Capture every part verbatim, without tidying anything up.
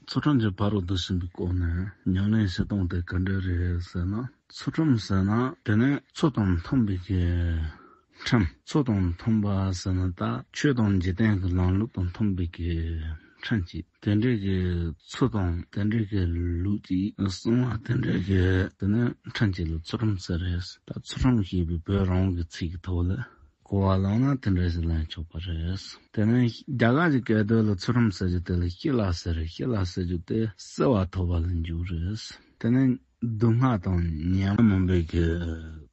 ཚུལ་ཁྲིམས་ཀྱི་ཕ་རོལ་ཏུ་ཕྱིན་པའི་སྐོར་ནས་ཉམས་ལེན་བྱེད་སྟངས་དེ་ག་འདྲ་རེད་ཟེར་ན། ཚུལ་ཁྲིམས་ཟེར་ན་དེ་ནི་ཚུལ་དང་མཐུན་པའི་གི་ཁྲིམས། ཚུལ་དང་མཐུན་པ་ཟེར་ན་ད་ཆོས་དང་འཇིག་རྟེན་གྱི་ལམ་ལུགས་དང་མཐུན་པའི་གི་ཁྲིམས་ཅིག་དེ་འདྲའི་གི་ཚུལ་དང་དེ་འདྲའི་གི་ལུགས་ཀྱིས་གསུངས་པ་དེ་འདྲའི་གི་དེ་ནི་ཁྲིམས་ཅིག་ལ་ཚུལ་ཁྲིམས་ཟེར་རེད། ད་ཚུལ་ཁྲིམས་ཞེས་པའི་བོད་རང་གི་ཚིག་གི་ཐོག་ལ་གོ་བ་བླངས་ན་དེ་འདྲ་ཞིག་ལེན་ཆོག་པ་རེད། དེ་ནས་རྒྱ་གར་གྱི་སྐད་དོད་ལ་ཚུལ་ཁྲིམས་ཟེར་རྒྱུ་དེ་ལ་ཤི་ལ་ཟེར་རེད། ཤི་ལ་ཟེར་རྒྱུ་དེ་བསིལ་བ་ཐོབ་པ་ལ་འཇུག་རེད། དེ་ནས་སྡུག་བསྔལ་དང་ཉེས་མིན་པའི་གི་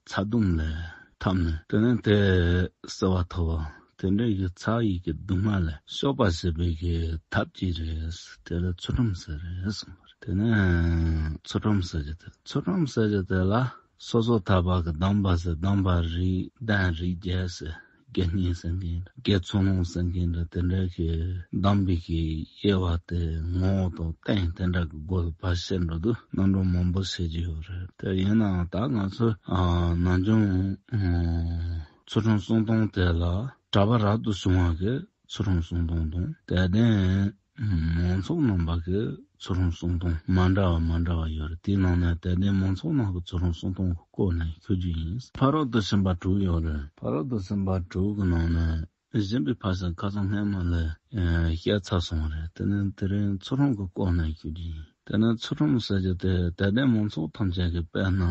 ཚ་གདུང་ལས་ཐར་ནས་དེ་ནས་དེ་བསིལ་བ་ཐོབ་པ་དེ་འདྲའི་གི་ཚ་ཡི་གི་སྡུག་བསྔལ་ལས་སྐྱོབ་པ་བྱེད་པའི་གི་ཐབས་ཅིག་རེད། དེ་ལ་ཚུལ་ཁྲིམས་ཟེར་རེད་གསུངས་པ་རེད། དེ་ནས་ཚུལ་ཁྲིམས་ཟེར་རྒྱུ་དེ་ཚུལ་ཁྲིམས་ཟེར་རྒྱུ་དེ་ལ། སོ་སོ་ཐར་པ་གི་གདམས་པ་ཟེར། གདམས་པ་རིགས་གདན་རིགས་བརྒྱད་ཟེར། དགེ་བསྙེན་ཟེར་མཁན་དགེ་ཚུལ་སློང་ཟེར་མཁན་འདྲ་དེ་འདྲ་གི་གདམས་པའི་གི་དབྱེ་བ་དེ་ངོ་བོ་དང་རྟེན་དེ་འདྲ་གི་སྒོ་ལ་ཕར་བཤད་འགྲོ་དུས་རྣམ་གྲངས་མང་པོ་བཤད་ཀྱི་ཡོད་རེད། དེ་ཡིན་ནའང་ད་ང་ཚོས་ཨ་ནམ་རྒྱུན་ཨ་ཚུལ་ཁྲིམས་སྲུང་སྟངས་དེ་ལ་གྲྭ་པ་རབ་ཏུ་བྱུང་བ་གི་ཚུལ་ཁྲིམས་སྲུང་སྟངས་དང་དད་ལྡན་མང་ཚོགས་རྣམ་པ་གི་ཚུལ་ཁྲིམས་སྲུང་སྟངས་མ་འདྲ་བ་མ་འདྲ་བ་ཡོད་རེད། དེའི་ནང་ནས་དད་ལྡན་མང་ཚོགས་རྣམས་ཀྱི་ཚུལ་ཁྲིམས་སྲུང་སྟངས་ཀྱི་སྐོར་ནས་ཞུ་རྒྱུ་ཡིན། ཕ་རོལ་ཏུ་ཕྱིན་པ་དྲུག་ཡོད་རེད། ཕ་རོལ་ཏུ་ཕྱིན་པ་དྲུག་གི་ནང་ནས་སྦྱིན་པའི་ཕ་ཤུལ་ཁ་སང་སྔས་མ་ལ་བཤད་ཚར་སོང་རེད། དེ་ནས་དེ་རིང་ཚུལ་ཁྲིམས་ཀྱི་སྐོར་ནས་ཞུ་རྒྱུ་ཡིན། དེ་ནས་ཚུལ་ཁྲིམས་ཟེར་རྒྱུ་དེ་དད་ལྡན་མང་ཚོགས་ཐམས་ཅད་ཀྱི་དཔེར་ན་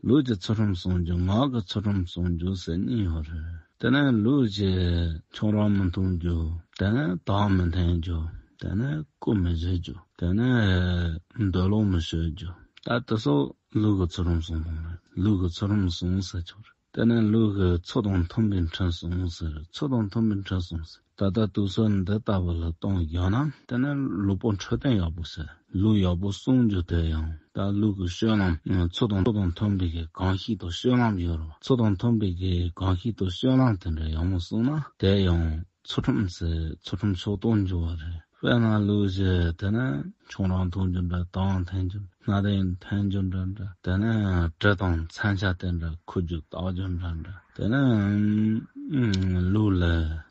ལུས་ཀྱི་ཚུལ་ཁྲིམས་སྲུང་རྒྱུ། ངག་གི་ཚུལ་ཁྲིམས་སྲུང་རྒྱུ་ཟེར་གཉིས་ཡོད་རེད། དེ་ནས་ལུས་ཀྱིས་ཁྱོང་རང་མི་འཐུང་རྒྱུ། དེ་ནས་དག་མི་འཐེན་རྒྱུ། དེ་ནས་རྐུ་མི་བྱེད་རྒྱུ། དེ་ནས་འདོད་ལོག་མི་སྤྱོད་རྒྱུ། ད་དེ་ཚོ་ལུས་ཀྱི་ཚུལ་ཁྲིམས་སྲུང་སྟངས་རེད། ལུས་ཀྱི་ཚུལ་ཁྲིམས་སྲུང་ཟེར་ཆོག་རེད། དེ་ནས་ལུས་ཀྱི་ཚུལ་དང་མཐུན་པའི་ཁྲིམས་སྲུང་ཟེར། ཚུལ་དང་མཐུན་པའི་ཁྲིམས་སྲུང་ཟེར། ད་ལྟ་དུས་ཚོད་འདི་ལྟ་བུ་ལ་གཏོང་ཡོད་ན་དེ་ནས་ལུས་པོ་འཕྲོད་བསྟེན་ཡག་པོ་བྱེད། ལུས་ཡག་པོ་སྲུང་རྒྱུ་དེ་ཡང་ད་ལུས་ཀྱི་སྤྱོད་ལམ་ཚུལ་དང་ཚུལ་དང་མཐུན་པའི་གི་གང་ཞིག་ཏུ་སྤྱོད་ལམ་ཡོད་རེད། ཚུལ་དང་མཐུན་པའི་གི་གང་ཞིག་ཏུ་སྤྱོད་ལམ་དེ་འདྲ་ཡག་མོ་སྲུང་ན་དེ་ཡང་ཚུལ་ཁྲིམས་ཟེར། ཚུལ་ཁྲིམས་ཕྱོགས་གཏོགས་འགྱུར་བ་རེད། དཔེར་ན་ལུས་ཀྱིས་དེ་ནས་ཁྱོང་རང་འཐུང་རྒྱུ་འདྲ། དག་འཐེན་རྒྱུ། སྣ་དེ་འཐེན་རྒྱུ་འདྲ་འདྲ། དེ་ནས་གྲི་དང་མཚོན་ཆ་དེ་འདྲ་འཁུར་རྒྱུ་བཏགས་རྒྱུ་འདྲ་འདྲ། དེ་ནས་ལུས་ལ་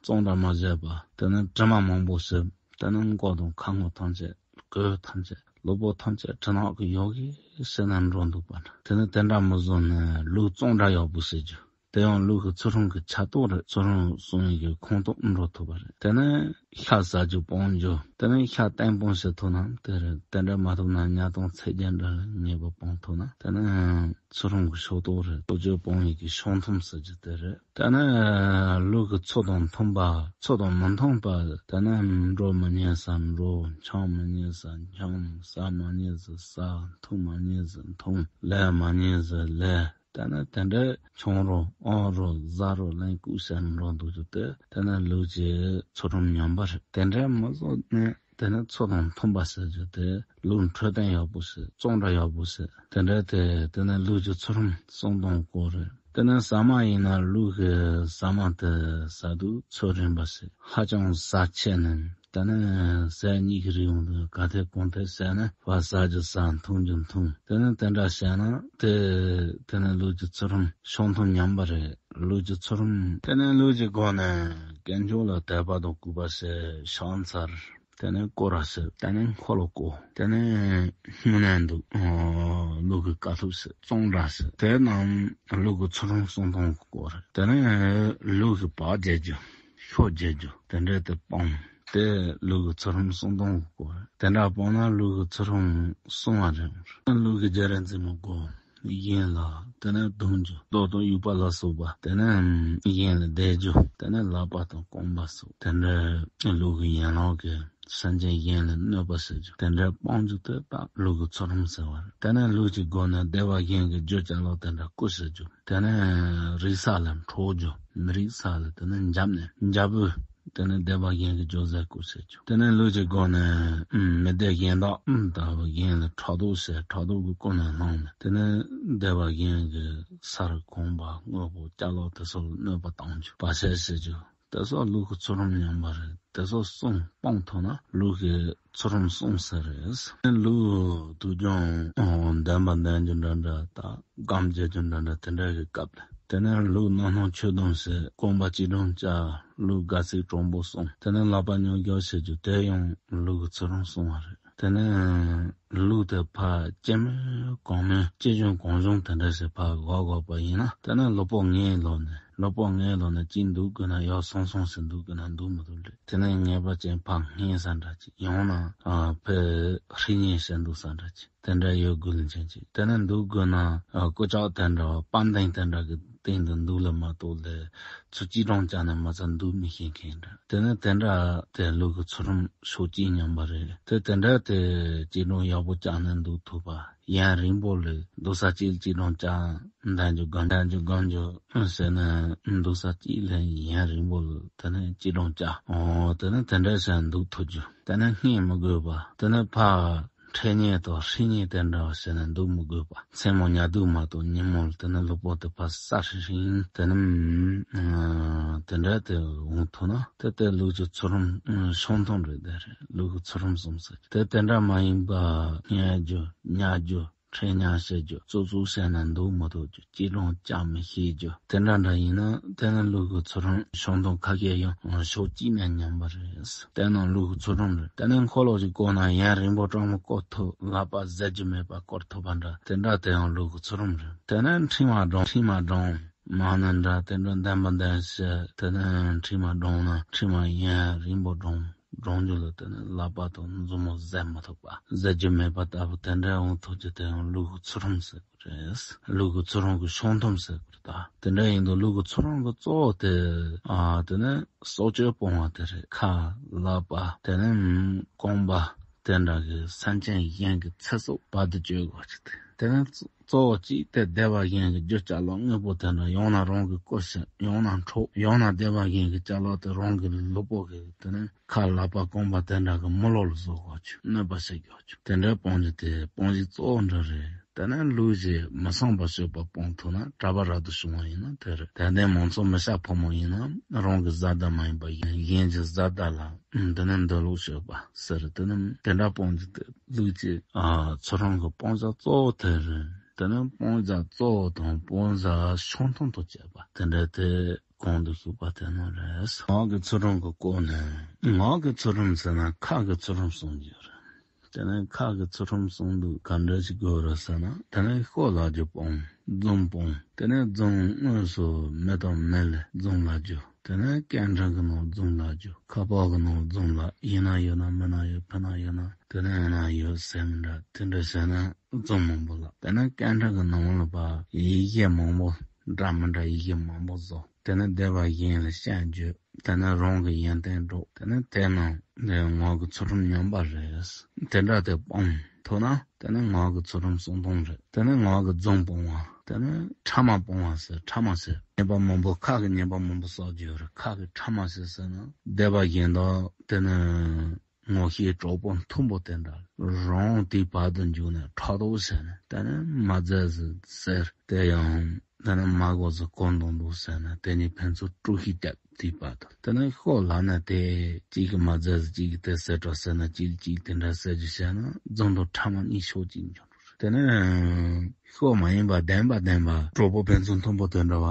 གཙང་སྦྲ་མ་བྱས་པ། དེ་ནས་དྲི་མ་མང་པོ་བྱེད། དེ་ནས་མགོ་དང་ཁ་ངོ་ཐམས་ཅད། གོས་ཐམས་ཅད། ལུས་པོ་ཐམས་ཅད་དྲི་ནག་གིས་ཡོད་གི་ཟེར་ནས་འགྲོ་འདུག་པ་འདྲ། དེ་ནས་དེ་འདྲ་མི་བཟོ་ནས་ལུས་གཙང་སྦྲ་ཡག་པོ་བྱེད་རྒྱུ། དེ་ཡང་ལུས་ཀྱི་ཚུལ་ཁྲིམས་ཀྱི་ཆ་གཏོགས་རེད། ཚུལ་ཁྲིམས་སྲུང་བའི་གི་ཁོངས་གཏོགས་འགྲོ་ཐུབ་པ་རེད། དེ་ནས་ཤ་ཟ་རྒྱུ་སྤང་རྒྱུ། དེ་ནས་ཤ་བརྟན་སྤོང་བྱེད་ཐུབ་ན་དེ་རེད། དེ་འདྲ་མ་ཐུབ་ན་ཉ་དང་ཚིག་རྒྱན་འདྲ་ལ་ཉེས་པ་སྤང་ཐུབ་ན་དེ་ནས་ཚུལ་ཁྲིམས་ཀྱི་ཕྱོགས་གཏོགས་རེད། ལྟོ་ཆོས་སྤོང་བའི་གི་ཕྱོགས་མཐུན་ཟེར་རྒྱུ་དེ་རེད། དེ་ནས་ལུས་ཀྱི་ཚུལ་དང་མཐུན་པ། ཚུལ་དང་མི་མཐུན་པ། དེ་ནས་འགྲོ་མི་ཉན་ས་འགྲོ། འཆམ་མི་ཉན་ས་འཆམ། ཟ་མི་ཉན་ས་ཟ། འཐུང་མི་ཉན་ས་འཐུང་། ལས་མི་ཉན་ས་ལས། དེ་ནས་དེ་འདྲའི་ཆུང་རུ་ཨང་རུ་ཟ་རུ་ལེན་ལྐུགས་བྱས་ནས་འགྲོ་འདུག་རྒྱུ་དེ། དེ་ནས་ལུས་ཀྱི་ཚུལ་ཁྲིམས་ཉམས་པ་རེད། དེ་འདྲའི་མི་བཟོ་ནས་དེ་ནས་ཚུལ་དང་མཐུན་པ་ཟེར་རྒྱུ་དེ་ལུས་འཕྲོད་བསྟེན་ཡག་པོ་བྱེད། གཙང་སྦྲ་ཡག་པོ་བྱེད། དེ་འདྲའི་དེ་དེ་ནས་ལུས་ཀྱི་ཚུལ་ཁྲིམས་སྲུང་སྟངས་སྐོར་རེད། དེ་ནས་ཟ་མ་ཡིན་ན་ལུས་ཀྱི་ཟ་མ་དེ་ཟ་དུས་ཚོད་རན་པ་བྱེད། ཧ་ཅང་ཟ་ཆེ་ནས་དེ་ནས་ཟས་གཉིས་ཀྱི་རིགས་ཡོང་དུས་ག་ཐེ་གང་ཐེ་བྱས་ནས་ཕར་ཟ་རྒྱུ་ཟ། འཐུང་རྒྱུ་འཐུང་། དེ་ནས་དེ་འདྲ་བྱས་ན་དེ་དེ་ནས་ལུས་ཀྱི་ཚུལ་ཁྲིམས་ཕྱོགས་མཐུན་ཉམས་པ་རེད། ལུས་ཀྱི་ཚུལ་ཁྲིམས། དེ་ནས་ལུས་ཀྱི་སྒོ་ནས་དཀོན་མཆོག་ལ་དད་པ་དང་གུས་པ་བྱེད། ཕྱག་འཚལ། དེ་ནས་སྐོར་ར་བྱེད། དེ་ནས་འཁོར་ལོ་བསྐོར། དེ་ནས་སྨོན་ལམ་འདུག་ཨོ། ལུས་ཀྱི་དཀའ་ཐུབ་བྱེད། གཙང་སྦྲ་བྱེད། དེ་རྣམས་ལུས་ཀྱི་ཚུལ་ཁྲིམས་སྲུང་སྟངས་ཀྱི་སྐོར་རེད། དེ་ནས་ལུས་ཀྱི་བག་བརྒྱད་རྒྱུ། ཤོ་རྒྱག་རྒྱུ་དེ་འདྲ་དེ་སྤོང་། དེ་ལུས་ཀྱི་ཚུལ་ཁྲིམས་སྲུང་སྟངས་ཀྱི་སྐོར། དེ་འདྲ་སྤོང་ན་ལུས་ཀྱི་ཚུལ་ཁྲིམས་སྲུང་བ་རེད། ལུས་ཀྱི་བརྒྱ་ར་མཛུབ་མོ་བསྒོམ། གཡས་ལ་དེ་ནས་བརྡུང་རྒྱུ། ལྟག་དང་དབྱུག་པ་ལ་སོགས་པ། དེ་ནས་གཡས་ལ་བརྡེག་རྒྱུ། དེ་ནས་ལག་པ་དང་རྐང་པ་སོགས་དེ་འདྲ་ལུས་ཀྱི་ཡན་ལག་གི་སེམས་ཅན་གཞན་ལ་གནོད་པ་བྱེད་རྒྱུ་དེ་འདྲ་སྤོང་རྒྱུ་དེ་ད་ལུས་ཀྱི་ཚུལ་ཁྲིམས་ཟེར་བ་རེད། དེ་ནས་ལུས་ཀྱི་སྒོ་ནས་བདེ་བ་གཞན་གྱི་རྒྱུ་ཅ་ལག་དེ་འདྲ་རྐུ་བྱེད་རྒྱུ། དེ་ནས་རིག་ས་ལ་འཕྲོག་རྒྱུ། མི་རིག་ས་ལ་དེ་ནས་འཇབ་ནས་འཇབ་བུ། དེ་ནས་བདེ་བ་གཞན་གྱི་ཅོག་ཟས་རྐུ་བྱེད་རྒྱུ། དེ་ནས་ལུས་ཀྱི་སྒོ་ནས་མི་བདེ་གཞན་དག་ལྟ་བུ་གཞན་ལ་ཕྲག་དོག་བྱས། ཕྲག་དོག་གི་ཀུན་ནས་བསླངས་ནས་དེ་ནས་བདེ་བ་གཞན་གྱི་སར་གོམ་པ་དངོས་པོ་ཅ་ལག་དེ་ཚོ་ལ་གནོད་པ་བཏང་རྒྱུ། བར་ཆད་བྱེད་རྒྱུ། དེ་ཚོ་ལུས་ཀྱི་ཚུལ་ཁྲིམས་ཉམས་པ་རེད། དེ་ཚོ་སྲུང་སྤང་ཐུབ་ན་ལུས་ཀྱི་ཚུལ་ཁྲིམས་སྲུང་ས་རེད། ལུས་དུས་རྒྱུན་བདེན་པ་བདེན་རྒྱུ་འདྲ་འདྲ་དང་སྒོམ་རྒྱག་རྒྱུ་འདྲ་འདྲ་དེ་འདྲ་གི་སྐབས་ལ། དེ་ནས་ལུས་རྣམ་སྣང་ཆོས་སྡོམ་བྱེད། སྐོམ་པ་ཅི་འགྲངས་བཅག་ལུས་དགའ་ཚིགས་དྲང་པོ་སྲུང་། དེ་ནས་ལག་པ་ཉོབ་རྒྱག་བྱེད་རྒྱུ་དེ་ཡང་ལུས་ཀྱི་ཚུལ་ཁྲིམས་སྲུང་བ་རེད། དེ་ནས་ལུག་དེ་ཕར་ཅི་མོ་གང་མོ་ཅི་བྱུང་གང་བྱུང་དེ་འདྲ་ཞིག་ཕར་འགོག་དགོས་པ་ཡིན་ན། དེ་ནས་ལུག་པོ་ངའི་ལོག་ནས་ལུག་པོ་ངའི་ལོག་ནས་ཅི་འདུག་དགོས་ན་ཡག་སོང་སོང་ཞིག་འདུག་དགོས་ན་འདུག་མི་འདུག་རེད། དེ་ནས་ངེས་པ་ཅན་ཕར་སྔས་ས་འདྲ་ཅིག་ཡང་ན་ཨ་ཕར་ཧྲི་ཉེས་ཞིག་འདུག་ས་འདྲ་ཅིག་དེ་འདྲ་ཡོད་དགོས་ལ་མཁན་ཅིག་དེ་ནས་འདུག་དགོས་ན་ཨ་ཀུ་ཅག་དེ་འདྲ་བ་པ་འདེང་དེ་འདྲ་གི་སྟེང་དུ་འདུག་ལ་མ་གཏོགས་ལས་ཚུར་སྐྱིལ་ཀྲུང་བཅའ་ནས་མ་ཚད་འདུག་མི་ཤེས་མཁན་འདྲ། དེ་ནས་དེ་འདྲ་དེ་ལུག་གི་ཚུལ་ཁྲིམས་ཤོག་ཅིག་ཉམས་པ་རེད། དེ་དེ་འདྲ་དེ་སྐྱིལ་ཀྲུང་ཡག་པོ་བཅའ་ནས་འདུག་ཐུབ་པ། ཡུན་རིང་པོ་ལ་འདུག་ས་གཅིག་ལ་སྐྱིལ་ཀྲུང་བཅའ། འདར་རྒྱུ་སྒང་འདར་རྒྱུ་སྒང་རྒྱུ་ཟེར་ནས་འདུག་ས་གཅིག་ལ་ཡུན་རིང་པོ་ལ་དེ་ནས་སྐྱིལ་ཀྲུང་བཅའ། འོ་དེ་ནས་དེ་འདྲ་བྱས་འདུག་ཐུབ་རྒྱུ། དེ་ནས་སྔས་མི་དགོས་པ། དེ་ནས་ཕར་འཕྲད་ཉེས་དང་ཧྲི་ཉེས་དེ་འདྲ་བ་བྱས་ནས་འདུག་མི་དགོས་པ། མཚན་མོ་ཉལ་དུས་མ་གཏོགས་ཉིན་མོ་ལ་དེ་ནས་ལུག་པོ་དེ་ཕར་ས་ཧྲིང་ཧྲིང་དེ་ནས་ཨ་དེ་འདྲ་དེ་འོང་ཐུབ་ན་དེ་དེ་ལུག་གི་ཚུལ་ཁྲིམས་ཨ་ཤོང་ཐུབ་རེད། དེ་རེད། ལུག་གི་ཚུལ་ཁྲིམས་སྲུང་ས་དེ་དེ་འདྲ་མ་ཡིན་པ་ཉལ་རྒྱུ་ཉལ་རྒྱུ་འཕྲད་ཉལ་བྱེད་རྒྱུ་ཙོག་ཙོག་བྱས་ན་འདུག་མི་ཐུབ་རྒྱུ། སྐྱིལ་ཀྲུང་བཅའ་མི་ཤེས་རྒྱུ་དེ་འདྲ་འདྲ་ཡིན་ན་དེ་ནི་ལུག་གི་ཚུལ་ཁྲིམས་ཤོང་ཐུབ་ཁ་ཤས་ཡང་ཤོག་གཅིག་ནས་ཉམས་པ་རེད། དེ་ནང་ལུག་གི་ཚུལ་ཁྲིམས་རེད། དེ་ནས་འཁོར་ལོ་ཞིག་བསྐོར་ན་ཡུན་རིང་པོ་སྤྲང་མོ་བསྐོར་ཐུབ། ལག་པ་བཟེད་རྒྱུ་མེད་པ་བསྐོར་ཐུབ་པ་འདྲ་དེ་འདྲ་དེ་ཡང་ལུག་གི་ཚུལ་ཁྲིམས་རེད། དེ་ནས་འཕྲིན་མ་སྒྲོང་འཕྲིན་མ་སྒྲོང་མ་ནི་འདྲ་དེ་འདྲ་འདན་པ་འདན་ཞེས་དེ་ནས་འཕྲིན་མ་སྒྲོང་ན་འཕྲིན་མ་ཡུན་རིང་པོ་སྒྲོང་། སྒྲོང་རྒྱུ་ལ་དེ་ནི་ལག་པ་དང་མཛུབ་མོ་བཟེད་མ་ཐུབ་པ། བཟེད་རྒྱུ་མེད་པ་ལྟ་བུ་དེ་འདྲ་འོང་ཐུབ་རྒྱུ་དེ་ཡང་ལུག་གི་ཚུལ་ཁྲིམས་ཟེར་དགོས་རེད། ལུག་གི་ཚུལ་ཁྲིམས་ཀྱི་ཤོང་ཐུབ་ཟེར་དགོས་རེད། ད་དེ་འདྲ་ཡིན་དུས་ལུག་གི་ཚུལ་ཁྲིམས་ཀྱི་གཙོ་བོ་དེ་ཨ་དེ་ནི་སྲོག་གཅོད་སྤོང་བ་དེ་རེད། ཁ་ལག་པ་དེ་ནི་རྐང་པ་དེ་འདྲ་གི་སེམས་ཅན་གཞན་གྱི་ཚེ་སྲོག་བར་དུ་གཅོད་དགོས་རྒྱུ་དེ། དེ་ནི་གཙོ་བོ་གཅིག་དེ་སྡེ་པ་གཞན་གྱི་རྒྱུ་ཅ་ལག་དངོས་པོ་དེ་འདྲ་ཡང་ན་རང་གི་སྐུ་ཞབས་ཡང་ན་གྲོགས་ཡང་ན་སྡེ་པ་གཞན་གྱི་ཅ་ལག་དེ་རང་གི་ལུས་པོ་གི་དེ་ནི་ཁ་ལག་པ་རྐང་པ་དེ་འདྲ་གི་མི་ལོག་ལ་བཟོ་དགོས་རྒྱུ། གནོད་པ་བྱེད་དགོས་རྒྱུ་དེ་འདྲ་སྤོང་རྒྱུ་དེ་སྤོང་རྒྱུ་གཙོ་བོ་འདྲ་རེད། དེ་ནས་ལུག་གཞན་མི་གསང་བར་སྤྱོད་པ་སྤོང་ཐུབ་ན་གྲྭ་པ་རབ་ཏུ་བྱུང་བ་ཡིན་ན་དེ་རེད། དད་ལྡན་མང་ཚོགས་མི་བཤའ་ཕོ་མོ་ཡིན་ན་རང་གི་བཟའ་ཟླ་མ་ཡིན་པ་གཞན་གཞན་གྱི་བཟའ་ཟླ་ལ་འདི་ནི་འདི་ལུགས་སྤྱོད་པ་ཟེར། དེ་ནི་དེ་འདྲ་སྤོང་རྒྱུ་དེ་ལུག་གི་ཨ་ཚུལ་ཁྲིམས་ཀྱི་སྤོང་བྱ་གཙོ་བོ་དེ་རེད། དེ་ནི་སྤོང་བྱ་གཙོ་བོ་དང་སྤོང་བྱ་ཤོང་ཐུན་དུ་བྱེད་པ་དེ་འདྲ་དེ་གོང་དུ་ཞུས་པ་དེ་ནི་རེད། ངག་གི་ཚུལ་ཁྲིམས་ཀྱི་སྐོར་ནས་ངག་གི་ཚུལ་ཁྲིམས་ཟེར་ན་ཁ་གི་ཚུལ་ཁྲིམས་གསུངས་རྒྱུ་རེད། དེ་ནས་ཁ་གི་ཚུལ་ཁྲིམས་གསུངས་འདུག་ག་འདྲ་ཞིག་དགོས་རེད་ཟེར་ན། དེ་ནས་ཤོ་ལག་རྒྱུ་སྤོང་། རྫུན་སྤོང་། དེ་ནས་རྫུན་དངོས་སུ་མི་དང་མི་ལ་རྫུན་ལབ་རྒྱུ། དེ་ནས་སྐད་འཕྲིན་གྱི་ནང་རྫུན་ལབ་རྒྱུ། ཁ་པར་གྱི་ནང་རྫུན་ལབ། ཡིན་ན་ཡོད་ན་མིན་ན་ཡོད། ཕུ་ན་ཡོད་ན་དེ་ནས་ཡིན་ན་ཡོད་ཟེར་མི་འདྲ་དེ་འདྲ་བྱས་ན་རྫུན་མང་པོ་ལབ། དེ་ནས་སྐད་འཕྲིན་གྱི་ནང་ལ་ཕར་ཡི་གེ་མང་པོ་འདྲ་མི་འདྲ་ཡི་གེ་མང་པོ་བཟོ། དེ་ནས་སྡེ་པ་གཞན་ལ་བཤད་རྒྱུ། དེ་ནས་རང་གི་ཡོན་ཏན་སྒྲུབ། དེ་ནས་དེ་རྣམས་ནི་ངག་གི་ཚུལ་ཁྲིམས་ཉམས་པ་རེད། དེ་འདྲ་དེ་སྤོང་ཐུབ་ན་དེ་ནི་ངག་གི་ཚུལ་ཁྲིམས་སྲུང་སྟངས་རེད། དེ་ནས་ངག་གི་རྫུན་སྤོང་བ། དེ་ནས་ཕྲ་མ་སྤོང་བ་ཟེར། ཕྲ་མ་ཟེར་ཉེས་པ་མང་པོ་ཁ་གི་ཉེས་པ་མང་པོ་བསགས་རྒྱུ་ཡོད་རེད། ཁ་གི་ཕྲ་མ་ཟེར་ཟེར་ན་སྡེ་པ་གཞན་དག་དེ་ནི་ངོ་ཤེས་གྲོགས་པོ་མཐུན་པོ་དེ་འདྲ་རང་དེའི་བར་དུ་འཇུག་ནས་ཕྲག་དོག་བྱས་ནས་དེ་ནས་མ་མཛད་ཟེར་དེ་ཡང་དེ་ནས་མ་གོ་ཟེར་གོ་འདུག་འདུག་ཟེར་ནས་དེ་ནས་ཕན་ཚུན་དཀྲུག་ཤིང་རྒྱབ་དེའི་བར་དུ་དེ་ནས་ཤོ་ལབ་ནས་དེ་གཅིག་གིས་མ་མཛད་ཟེར་གཅིག་གིས་དེ་ཟེར་གྲབས་ཟེར་ན་གཅིག་གིས་གཅིག་དེ་འདྲ་ཟེར་རྒྱུ་བྱས་ན་རྫུན་དང་ཕྲ་མ་གཉིས་ཕྱོགས་གཅིག་འཇོག་འགྲོ་རེད། དེ་ནས་ཤོ་མ་ཡིན་པ་བདེན་པ་བདེན་པ་གྲོགས་པོ་ཕན་ཚུན་མཐུན་པོ་དེ་འདྲ་བ་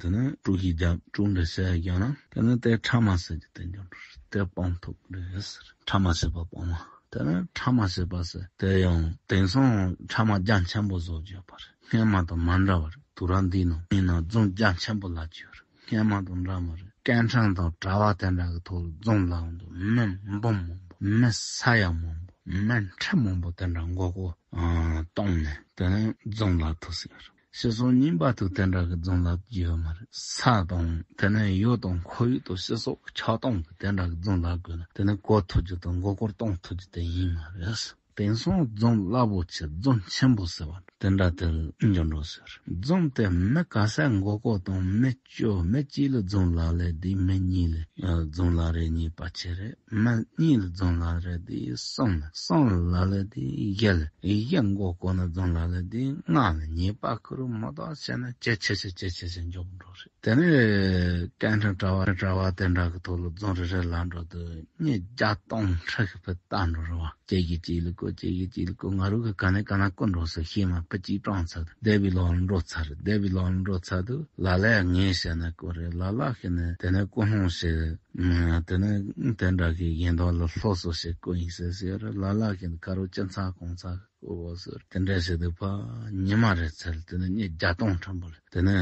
དེ་ནས་དཀྲུག་ཤིང་རྒྱབ་དཀྲུག་འདྲ་བྱས་ཀྱང་ན་དེ་ནས་དེ་ཕྲ་མ་ཟེར་གྱི་དེ་འཇོག་འགྲོ་རེད། དེ་སྤོང་ཐུབ་རེད་ཟེར། ཕྲ་མ་བྱེད་པ་སྤོང་བ། དེ་ནས་ཕྲ་མ་བྱེད་པ་ཟེར་དེ་ཡང་དེང་སང་ཕྲ་མ་རྒྱ་ཆེན་པོ་བཟོ་བརྗོད་པ་རེད། སྔན་མ་དང་མ་འདྲ་བ་རེད། དུས་རབས་འདིའི་ནང་ཡིན་ན་རྫུན་རྒྱ་ཆེན་པོ་ལབ་ཀྱི་ཡོད་རེད། སྔན་མ་དང་འདྲ་མ་རེད། སྐད་འཕྲིན་དང་དྲ་བ་དེ་འདྲ་གི་ཐོག་ལ་རྫུན་ལབ་འདུག་མི་འབུམ་མང་པོ། མི་ས་ཡ་མང་པོ། མི་ཁྲི་མང་པོ་དེ་འདྲ་མགོ་སྐོར་བཏང་ནས་དེ་ནས་རྫུན་ལབ་ཐུབ་ཟེར། ཕྱི་སོ་གཉིས་པ་དུ་དེ་འདྲ་གི་རྫུན་ལབ་རྒྱུ་ཡོད་མ་རེད། ས་དང་དེ་ནས་ཡུལ་དང་ཁོར་ཡུག་དང་སྤྱི་ཚོགས་ཆགས་སྟངས་ཀྱི་དེ་འདྲ་གི་རྫུན་ལབ་དགོས་ན་དེ་ནས་གོ་ཐུབ་རྒྱུ་དང་མགོ་སྐོར་གཏོང་ཐུབ་རྒྱུ་དེ་ཡིན་མ་རེད། དེང་སང་རྫུན་རླབས་པོ་ཆེ་རྫུན་ཆེན་པོ་ཟེར་བ་དེ་འདྲ་དེ་འཇོག་འགྲོ་ཟེར། རྫུན་དེ་མི་ག་ས་མགོ་སྐོར་དང་མི་བཅུ་མི་གཅིག་ལ་རྫུན་ལབ་ལས་དེ་མི་གཉིས་ལ་རྫུན་ལབ་རེ་གཉིས་པ་ཆེ་རེད། མི་གཉིས་ལ་རྫུན་ལབ་རེ་དེ་གསུམ་ལ་གསུམ་ལ་ལབ་ལས་དེ་བཞི་ལ་བཞི་མགོ་སྐོར་ན་རྫུན་ལབ་ལས་དེ་ལྔ་ལ་ཉེས་པ་ཁུར་མ་གཏོགས་བྱས་ན་ཇེ་ཆེ་ཆེ་ཇེ་ཆེ་ཆེ་འཇོག་འགྲོ་རེད། དེ་ནས་སྐད་འཕྲིན་དྲ་བ་དྲ་བ་དེ་འདྲ་གི་ཐོག་ལ་རྫུན་རེ་རེ་ལབ་འགྲོ་དུས་མི་བརྒྱ་སྟོང་ཁྲི་ཤིག་ཕར་བལྟ་འགྲོ་རེད་བ། གཅིག་གིས་གཅིག་ལ་ ཁོ་ཅིག་གིས་ཅིག་ལ་ཁོ་ང་རུ་གི་ག་ནས་ག་ན་སྐུ་འགྲོ་ཟེར་ཤེས་མ་ཕི་ཅིག་གྲོངས་ཚར། འདས་པའི་ལོ་ལ་འགྲོ་ཚར། འདས་པའི་ལོ་ལ་འགྲོ་ཚར་དུས་ལ་ལས་ངས་བཤད་ན་ཁོ་རེད། ལ་ལ་ཤི་ནས་དེ་ནས་ཀུན་སློང་ཞིག་དེ་ནས་དེ་འདྲ་གི་ཡིན་མདོག་ལ་ལྷོ་སོ་ཞིག་སྐུ་ཡིན་ཟེར་ཟེར་རེད། ལ་ལ་ཤི་ནས་ཁ་རུ་ཅི་ཚ་གོང་ཚ་ཨོ་ཟེར། དེ་འདྲ་ཞིག་འདུག་པ། ཉི་མ་རེ་ཚར་དེ་ནས་མི་བརྒྱ་སྟོང་ཕྲན་བུ་ལ་དེ་ནས་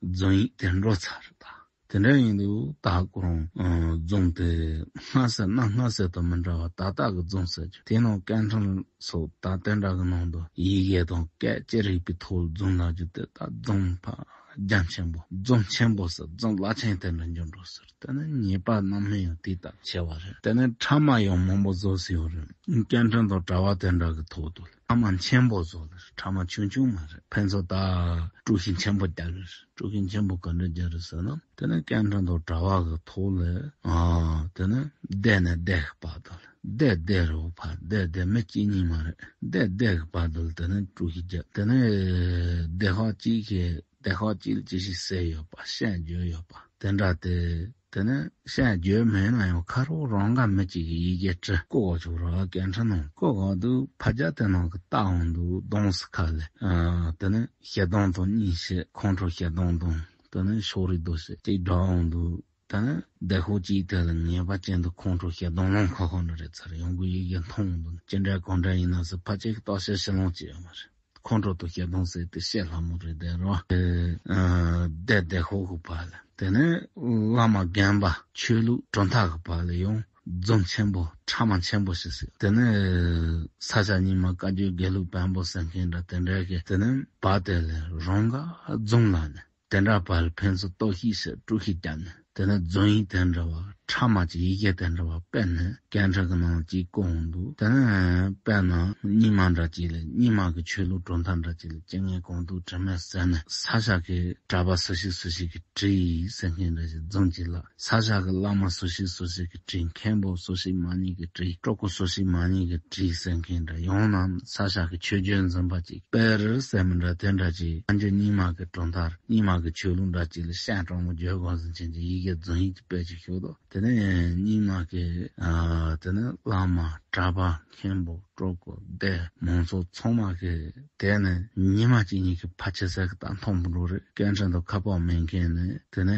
རྫོང་ཡིག་དེ་འགྲོ་ཚར་རེད་ད། དེ་འདྲ་ཡིན་དུས་ད་ཁོ་རང་རྫོང་དེ་སྔ་ས་ན་སྔ་ས་དང་མི་འདྲ་བ་ད་ལྟ་གི་རྫོང་ཟེར་རྒྱུ་དེ་ནང་སྐད་འཕྲིན་སོགས་ད་དེ་འདྲ་གི་ནང་དུ་ཡི་གེ་དང་སྐད་ཅི་རིགས་པའི་ཐོག་རྫོང་ལ་རྒྱུ་དེ་ད་རྫོང་ཕ་རྒྱ་ཆེན་པོ་རྫོང་ཆེན་པོ་ཟེར། རྫོང་བླ་ཆེན་དེ་འདྲ་འགྱུར་འགྲོ་ཟེར། དེ་ནས་ཉེས་པ་རྣམ་སྨིན་ཡང་དེ་ལྟར་ཆེ་བ་རེད། དེ་ནས་ཕྲ་མ་ཡང་མང་པོ་བཟོ་སྲིད་ཡོད་རེད། སྐད་འཕྲིན་དང་དྲ་བ་དེ་འདྲ་གི་ཐོག་ཏུ་ཕྲ་མ་ཆེན་པོ་བཟོ་ལ་ཕྲ་མ་ཆུང་ཆུང་མ་རེད། ཕན་ཚུན་ད་དཀྲུག་ཤིང་ཆེན་པོ་རྒྱག་གི་རེད། དཀྲུག་ཤིང་ཆེན་པོ་ག་འདྲ་རྒྱག་རེད་ཟེར་ན་དེ་ནས་སྐད་འཕྲིན་དང་དྲ་བ་གི་ཐོག་ལ་ཨ་དེ་ནས་བསྡད་ནས་བསྡད་གི་བར་དུ་ལ་བསྡད་བསྡད་རུ་བར་བསྡད་བསྡད་མི་གཅིག་གཉིས་མ་རེད། བསྡད་བསྡད་གི་བར་དུ་ལ་དེ་ནས་དཀྲུག་ཤིང་རྒྱག་དེ་ནས་སྡེ་ཁག་གཅིག་གིས་སྡེ་ཁག་གཅིག་ལ་ཅི་ཞིག་ཟེར་ཡོད་པ་བཤད་རྒྱུ་ཡོད་པ་དེ་འདྲ་དེ། དེ་ནས་བཤད་རྒྱུ་མེད་ན་ཡང་ཁ་རོག་རང་ག་མི་གཅིག་གིས་ཡི་གེ་བྲི་བཀོད་གོ་ཆོག་ར། སྐད་འཕྲིན་ནང་བཀོད་གོ་དུས་ཕ་རྒྱ་དེ་ནང་གི་ལྟ་འོང་དུས་གདོང་སི་ཁ་ལས་ཨ་དེ་ནས་ཞེ་གདོང་དང་གཉིས་བཤད། ཁོང་ཁྲོ་ཞེ་གདོང་དང་དེ་ནས་ཕྱོགས་རིས་རྡོ་བཤད་ཅིག་འདྲ་འོང་དུས་དེ་ནས་བདེ་ཤོག་ཅིག་དེ་ལ་ངེས་པ་ཅན་དུ་ཁོང་ཁྲོ་ཞེ་གདོང་ལོང་ཁ་ཁོང་འདྲ་རེད་ཚར་ཡོང་གི་ཡི་གེ་མཐོང་འོང་དུས་ཅི་འདྲ་གང་འདྲ་ཡིན་ན་ཟེར་ཕ་ཅིག་གི་རྟོག་ཞིབ་ཞིབ་ལོང་བྱས་ཡོད་མ་རེད། ཁོང་ཁྲོ་དང་ཞེ་གདོང་ཟེར་དེ་བཤད་སླ་མོ་རེད་དེ་རོ། ཨ་བསྡད་བསྡད་ཤོག་གི་བར་ལ། དེ་ནས་བླ་མ་རྒན་པ་ཆོས་ལུགས་གྲུབ་མཐའ་གི་བར་ལ་ཡང་རྫོང་ཆེན་པོ་ཕྲ་མ་ཆེན་པོ་ཞིག་ཟེར། དེ་ནས་ས་ཆ་རྙིང་མ་བཀའ་བརྒྱུད་དགེ་ལུགས་བོན་པོ་ཟེར་མཁན་འདྲ་དེ་འདྲ་གི་དེ་ནས་བར་དེ་ལ་རང་ག་རྫོང་ལ་ནས། དེ་འདྲ་བར་ཕན་ཚུན་གཏོར་བཤིག་བྱས་དཀྲུག་ཤིང་བརྒྱབ་ནས་དེ་ནས་རྫོང་ཡིག་དེ་འདྲ་བ་ཕྲ་མ་གྱི་ཡི་གེ་དེ་འདྲ་བ་སྤེལ་ནས་སྐད་འཕྲིན་གྱི་ནང་གཅིག་བཀོད་འོང་འདུག་དེ་ནས་དཔེར་ན་རྙིང་མ་འདྲ་གཅིག་ལ་རྙིང་མ་གི་ཆོས་ལུགས་གྲུབ་མཐའ་འདྲ་གཅིག་ལ་སྤྱི་ངན་གང་ཐུག་དྲི་མེད་ཟེར་ནས་ས་སྐྱ་གི་གྲྭ་པ་སུ་ཞིག་སུ་ཞིག་གིས་བྲིས་ཡིན་ཟེར་མཁན་འདྲ་ཞིག་རྫོང་གཅིག་ལ། ས་སྐྱ་གི་བླ་མ་སུ་ཞིག་སུ་ཞིག་གིས་བྲིས། མཁན་པོ་སུ་ཞིག་མ་ཉིད་ཀྱིས་བྲིས། སྤྲུལ་སྐུ་སུ་ཞིག་མ་ཉིད་ཀྱིས་བྲིས་ཟེར་མཁན་འདྲ། ཡང་ན་ས་སྐྱ་གི་ཆོས་བརྒྱུད་འཛིན་པ་ཅིག་དཔེར་ཟེར་མི་འདྲ་དེ་འདྲ་ཅིག་ཨ་མཆོག་རྙིང་མ་གི་གྲུབ་མཐར་རྙིང་མ་གི་ཆོས་ལུགས་འདྲ་ཅིག་ལ་སྤྱན་དྲང་མོ་བརྗོད་དགོས་ཟེར་མཁན་གྱི་ཡི་གེ་རྫོང་ཡིག་ཅིག་སྤེལ་ཅིག་ཤོག་དོ། དེ་ནས་རྙིང་མ་གི་ཨ་དེ་ནས་བླ་མ་གྲྭ་པ་མཁན་པོ་སྤྲུལ་སྐུ་སྡེ་མང་ཚོགས་ཚང་མ་གི་དེ་ནས་ཉི་མ་གཅིག་གཉིས་ཀྱི་ཕལ་ཆེར་ཟེར་གི་ད་མཐོང་མི་འགྲོ་རེད། སྐད་འཕྲིན་དང་ཁ་པར་མེད་མཁན་ནི་དེ་ནས་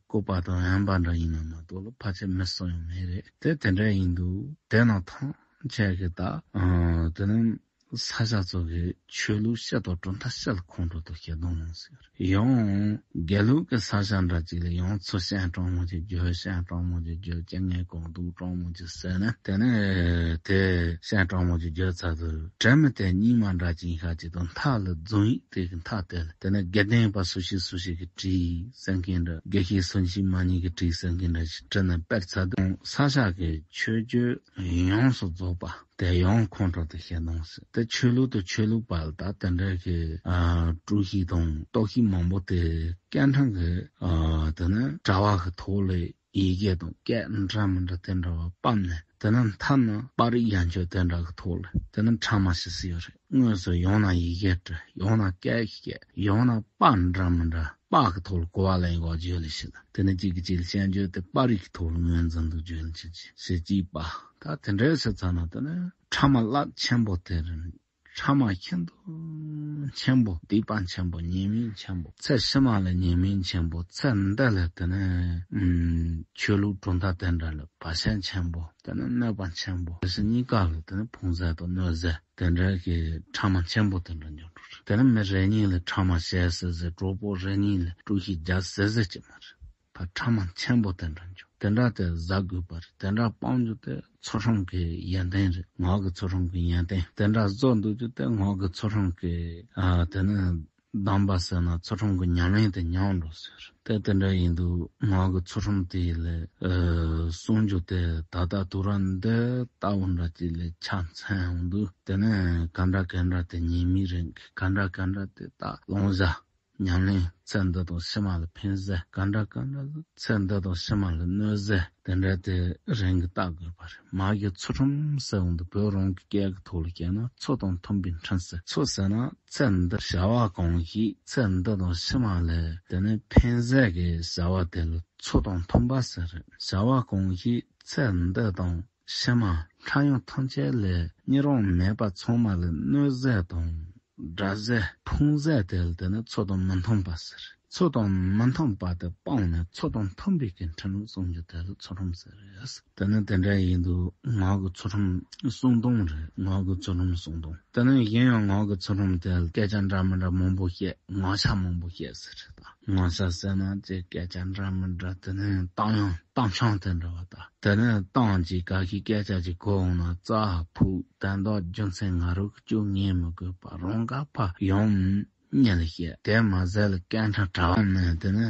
བཀོད་པ་དང་ཡན་པ་འདྲ་ཡིན་ན་མ་གཏོགས་ལ་ཕལ་ཆེར་མི་སུ་ཡང་མེད་རེད། དེ་དེ་འདྲ་ཡིན་དུས་དེ་ནང་ཐང་ཆད་གི་ད་ཨ་དེ་ནས་ས་སྐྱ་ཚོ་གི་ཆོས་ལུགས་སྤྱི་དང་གྲུབ་མཐའ་སྤྱི་ལ་ཁོང་ཁྲོ་དང་ཞེ་སྡང་ཡོང་སྲིད་རེད། ཡང་དགེ་ལུགས་ཀྱི་ས་སྐྱ་འདྲ་ཅིག་ལ་ཡང་ཚུར་སྤྱན་དྲང་མོ་ཅིག་བརྗོད། སྤྱན་དྲང་མོ་ཅིག་བརྗོད། སྤྱན་ངན་གང་འདུག་དྲང་མོ་ཅིག་ཟེར་ནས་དེ་ནས་དེ་སྤྱན་དྲང་མོ་ཅིག་བརྗོད་ཚར་དུས་དྲི་མེད་དེ་རྙིང་མ་འདྲ་ཅིག་ཤ་ཅིག་དང་མཐའ་ལ་རྫོང་ཡིག་དེ་གི་མཐའ་དེ་ལ་དེ་ནས་དགེ་ལྡན་པ་སུ་ཞིག་སུ་ཞིག་གིས་བྲིས་ཟེར་མཁན་འདྲ། དགེ་བཤེས་སུ་ཞིག་མ་ཉིད་ཀྱིས་བྲིས་ཟེར་མཁན་འདྲ་ཞིག་བྲིས་ནས་སྤེལ་ཚར་དུས་ས་སྐྱ་གི་ཆོས་བརྒྱུད་ཡོངས་སུ་རྫོགས་པ། དེ་ཡང་ཁོང་ཁྲོ་དང་ཞེ་སྡང་སྲིད་དེ་ཆོས་ལུགས་དང་ཆོས་ལུགས་བར་ལ་ད་དེ་འདྲ་གི་ཨ་དཀྲུག་ཤིང་དང་གཏོར་བཤིག་མང་པོ་དེ་སྐད་འཕྲིན་གི་ཨ་དེ་ནི་དྲ་བ་གི་ཐོག་ལ་ཡི་གེ་དང་སྐད་འདྲ་མི་འདྲ་དེ་འདྲ་བ་ཕབ་ནས་དེ་ནི་མཐའ་ན་པར་རིས་ཡན་ཆོད་དེ་འདྲ་གི་ཐོག་ལ་དེ་ནི་ཕྲ་མ་ཞིག་སྲིད་ཡོད་རེད། དངོས་སུ་ཡང་ན་ཡི་གེ་བྲི། ཡང་ན་སྐད་བཤད། ཡང་ན་པར་འདྲ་མི་འདྲ། པར་གི་ཐོག་ལ་གོ་བ་ལེན་གོ་བརྗོད་ལ་ཞིག་དང་དེ་ནི་གཅིག་གིས་གཅིག་ལ་སྤྱན་བརྗོད་དེ་པར་རིས་ཀྱི་ཐོག་ལ་ངོས་འཛིན་དུ་བརྗོད་ལ་ཞིག་ཞེས་གཅིག་པ། ད་དེ་འདྲའི་ཞིག་ཚར་ན་དེ་ནི་ཕྲ་མ་རླབས་ཆེན་པོ་དེ་རེད། ཕྲ་མ་ཤིན་ཏུ་ཆེན་པོ་སྡིག་པ་ཆེན་པོ་ཉེས་དམིགས་ཆེན་པོ་ཚེ་ཕྱི་མ་ལ་ཉེས་དམིགས་ཆེན་པོ་ཚེ་འདི་ལ་དེ་ནི་ཨུམ་ཆོས་ལུགས་གྲུབ་མཐའ་དེ་འདྲ་ལ་བར་ཆད་ཆེན་པོ་དེ་ནི་གནོད་པ་ཆེན་པོ་དེ་ཕྱི་གཉིས་ཀ་ལ་དེ་ནི་ཕུང་ཟད་དང་གནོད་ཟད། དེ་འདྲ་གི་ཕྲ་མ་ཆེན་པོ་དེ་འདྲ་འབྱུང་འགྲོ་རེད། དེ་ནི་མི་རེ་གཉིས་ལ་ཕྲ་མ་བྱས་ཟེར་ཟེར། གྲོགས་པོ་རེ་གཉིས་ལ་དཀྲུག་ཤིང་རྒྱག་ཟེར་ཟེར་གྱི་མ་རེད། ཕ་ཕྲ་མ་ཆེན་པོ་དེ་འདྲ་འབྱུང་། དེ་འདྲ་དེ་གཟབ་དགོས་པ་རེད། དེ་འདྲ་སྤང་རྒྱུ་དེ་ཚུལ་ཁྲིམས་ཀྱི་ཡོན་ཏན་རེད། ངག་གི་ཚུལ་ཁྲིམས་ཀྱི་ཡོན་ཏན། དེ་འདྲ་བཟོ་འདུག་རྒྱུ་དེ་ངག་གི་ཚུལ་ཁྲིམས་ཀྱི་ཨ་དེ་ནི་གདམས་པ་ཟེར་ན་ཚུལ་ཁྲིམས་ཀྱི་ཉམས་ལེན་དེ་ཉམས་འགྲོ་ཟེར། དེ་དེ་འདྲ་ཡིན་དུས་ངག་གི་ཚུལ་ཁྲིམས་དེ་ལ་ཨ་གསུང་རྒྱུ་དེ་ད་ལྟ་དུས་རབས་འདི་ལྟ་བུ་འདྲ་ཅིག་ལ་ཆ་མཚོན་ཡོང་དུས་དེ་ནི་ག་འདྲ་ག་འདྲ་དེ་ཉེས་དམིགས་རེད། ག་འདྲ་ག་འདྲ་དེ་ད་ལོང་བྱ་ཉམས་ལེན་ཚེ་འདི་དང་ཕྱི་མ་ལ་ཕན་ཟེར། ག་འདྲ་ག་འདྲ་ཚེ་འདི་དང་ཕྱི་མ་ལ་གནོད་ཟེར། དེ་འདྲ་དེ་རང་གིས་བལྟ་དགོས་པ་རེད། མ་གི་ཚུལ་ཁྲིམས་ཟེར་འོང་དུས་བོད་རང་གི་སྐད་ཀྱི་ཐོག་ལ་བཤད་ན་ཚུལ་དང་མཐུན་པའི་ཁྲིམས་ཟེར། ཚུལ་ཟེར་ན་ཚེ་འདི་བྱ་བ་གང་བྱེད་ཚེ་འདི་དང་ཕྱི་མ་ལ་དེ་ནི་ཕན་ཟེར་གི་བྱ་བ་དེ་ལ་ཚུལ་དང་མཐུན་པ་ཟེར་རེད། བྱ་བ་གང་བྱེད་ཚེ་འདི་དང་ ཕྱི་མ་ཕྲ་ཡང་ཐམས་ཅད་ལས་རྙེད་རུང་མེད་པ་ཚང་མ་ལས་གནོད་ཟས་དང་། དགྲ་ཟས་ཕུང་ཟས་དེ་ལ་དེ་ནི་ཚོགས་དང་མི་མཐུན་པ་ཟེར། ཚོགས་དང་མི་མཐུན་པ་དེ་སྤངས་ནས་ཚོགས་དང་མཐུན་པའི་གི་ཕྲིན་ལས་སྲུང་རྒྱུ་དེ་ལ་ཚུལ་ཁྲིམས་ཟེར། དེ་ནི་དེ་འདྲ་ཡིན་དུས་ངག་གི་ཚུལ་ཁྲིམས་སྲུང་སྟངས་རེད། ངག་གི་ཚུལ་ཁྲིམས་སྲུང་སྟངས། དེ་ནི་གཞན་ཡང་ངག་གི་ཚུལ་ཁྲིམས་དེ་ལ་སྐད་ཆ་འདྲ་མི་འདྲ་མང་པོ་བཤད། ངག་འཆལ་མང་པོ་བཤད་ཟེར་ད། ངག་འཆལ་ཟེར་ན་ཅིག་སྐད་ཆ་འདྲ་མི་འདྲ་དེ་ནི་གཏམ་ཡང་གཏམ་འཆལ་དེ་འདྲ་བ་ད། དེ་ནི་གཏམ་གྱི་ག་གི་སྐད་ཆ་ཅིག་གོ་འོང་ན་རྩ་ཕུག་དོན་དག་རྒྱུ་མཚན་ང་རང་གིས་ཅུང་ངེས་མི་དགོས་པ་རང་ག་ཕ་ཡོང་། ཉན་ལ་བཤད། དེ་མ་ཟད་ལ་སྐད་འཕྲ་དྲ་བ་ནི་དེ་ནི།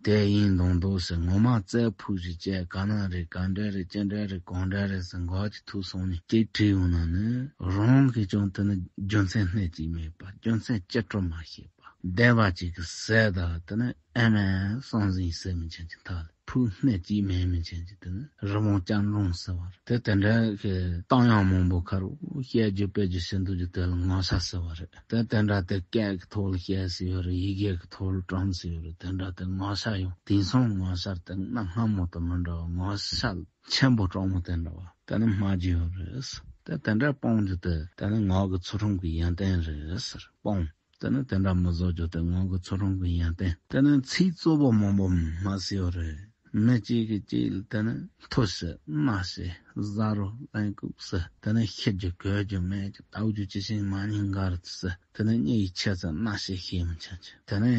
དེ་ཡིན་མདོག་མདོག་ཟེར་ངོ་མ་རྩལ་ཕུག་རེད་ཅེས་ག་ན་རེད་ག་འདྲ་རེད་ཅི་འདྲ་རེད་གང་འདྲ་རེད་ཟེར་འགོག་གི་ཐུག་སོང་ནས་ཅིག་བྲིས་ཡོང་ན་ནི་རང་གིས་ཀྱང་དེ་ནི་རྒྱུ་མཚན་སྣེ་གཅིག་མེད་པ་རྒྱུ་མཚན་ཅི་སྤྲོ་མ་ཤེས་པ་བདེན་པ་ཅིག་གི་ཟེར་ད་དེ་ནི་ཨེ་མའི་སང་ཟིན་ཟེར་མི་ཆེན་གྱི་མཐའ་ལ། ཕུགས་སྣེ་གཅིག་མེད་མི་ཆེན་གྱི་དེ་ནི་རི་བོང་ཅན་རུང་ཟེར་བ་རེད། དེ་དེ་འདྲ་གི་གཏམ་ཡང་མང་པོ་ཁ་རུ་བཤད་རྒྱུ་སྤེལ་རྒྱུ་བྱེད་འདུག་རྒྱུ་དེ་ལ་ངག་འཆལ་ཟེར་བ་རེད། དེ་དེ་འདྲ་དེ་སྐད་ཀྱི་ཐོག་ལ་བཤད་སྲིད་ཡོད་རེད། ཡི་གེ་གི་ཐོག་ལ་བཀྲམ་སྲིད་ཡོད་རེད། དེ་འདྲ་དེ་ངག་འཆལ་ཡང་དེང་སང་ངག་འཆལ་དེ་གནའ་སྔ་མོ་དང་མི་འདྲ་བ་ངག་འཆལ་ཆེན་པོ་དྲག་མོ་དེ་འདྲ་བ་དེ་ནི་སྨྲ་རྒྱུ་ཡོད་རེད། དེ་དེ་འདྲ་སྤོང་རྒྱུ་དེ་དེ་ནི་ངག་གི་ཚུལ་ཁྲིམས་ཀྱི་ཡོན་ཏན་རེད་ཟེར་སྤོང་། དེ་ནི་དེ་འདྲ་མི་བཟོ་རྒྱུ་དེ་ངག་གི་ཚུལ་ཁྲིམས་ཀྱི་ཡོན་ཏན། དེ་ནི་ཚིག་རྩུབ་པོ་མང་པོ་སྨྲ་སྲིད་ཡོད་རེད། མི་གཅིག་གིས་གཅིག་ལ་དེ་ནི་མཐུ་བྱེད་གནོད་བྱེད་ཟ་རོ་ལན་ལྐུགས་ཟེར། དེ་ནི་ཤི་རྒྱུ་གོད་རྒྱུ་སྨད་རྒྱུ་ལྟ་རྒྱུ་ཇི་བཞིན་མ་ཉེས་འགལ་ཟེར། དེ་ནི་མྱི་ཡི་ཆེ་ཚད་གནོད་བྱེད་ཤེས་མི་ཆེན་ཆེ། དེ་ནི་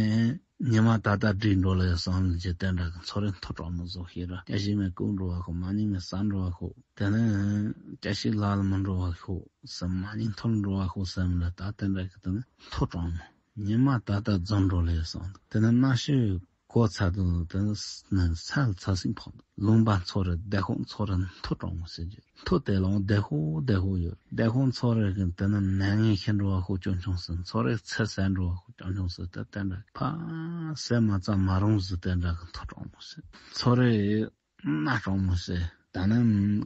ཉི་མ་ད་ལྟ་བསྒྲིགས་འགྲོ་ལ་ཡོད་སོང་ལ་ཇི་དེ་འདྲ་གི་ཚོ་རེ་མཐུ་དྲག་མོ་བཟོ་ཤེས་ར། སྐྱ་ཤིང་མི་ལྐུགས་འགྲོ་བ་ཤོག་མ་ཉེས་མི་ཟ་འགྲོ་བ་ཤོག་དེ་ནི་སྐྱ་ཤིང་ལ་ལ་མི་འགྲོ་བ་ཤོག་ཟེར། མ་ཉེས་མཐུ་འགྲོ་བ་ཤོག་ཟེར་མི་འདྲ་ད་དེ་འདྲ་གི་དེ་ནི་མཐུ་དྲག་མོ། ཉི་མ་ད་ལྟ་རྫོགས་འགྲོ་ལས་སོང་། དེ་ནི་གནའ་ཤོས་གོ་ཚར་དུས་དེ་ནི་ས་ལ་ཚ་སིང་ཕོག་འདུག་ལུང་པ་ཚོ་རེ་སྡེ་ཁོག་ཚོ་རེ་མཐུ་དྲག་མོ་ཟེར་རྒྱུ། མཐུ་དེ་ལའང་སྡེ་ཁོག་སྡེ་ཁོག་ཡོད། སྡེ་ཁོག་ཚོ་རེ་གི་དེ་ནི་ནད་ངན་ཤི་འགྲོ་བ་ཤོག་ཅུང་ཆུང་ཟེར། ཚོ་རེ་ཚེ་ཟད་འགྲོ་བ་ཤོག་ཅུང་ཆུང་ཟེར། དེ་དེ་འདྲ་ཕ་ཟད་མ་ཚར་མ་རུངས་ཟེར། དེ་འདྲ་གི་མཐུ་དྲག་མོ་ཟེར། ཚོ་རེ་གནོད་དྲག་མོ་ཟེར། ད་ནི་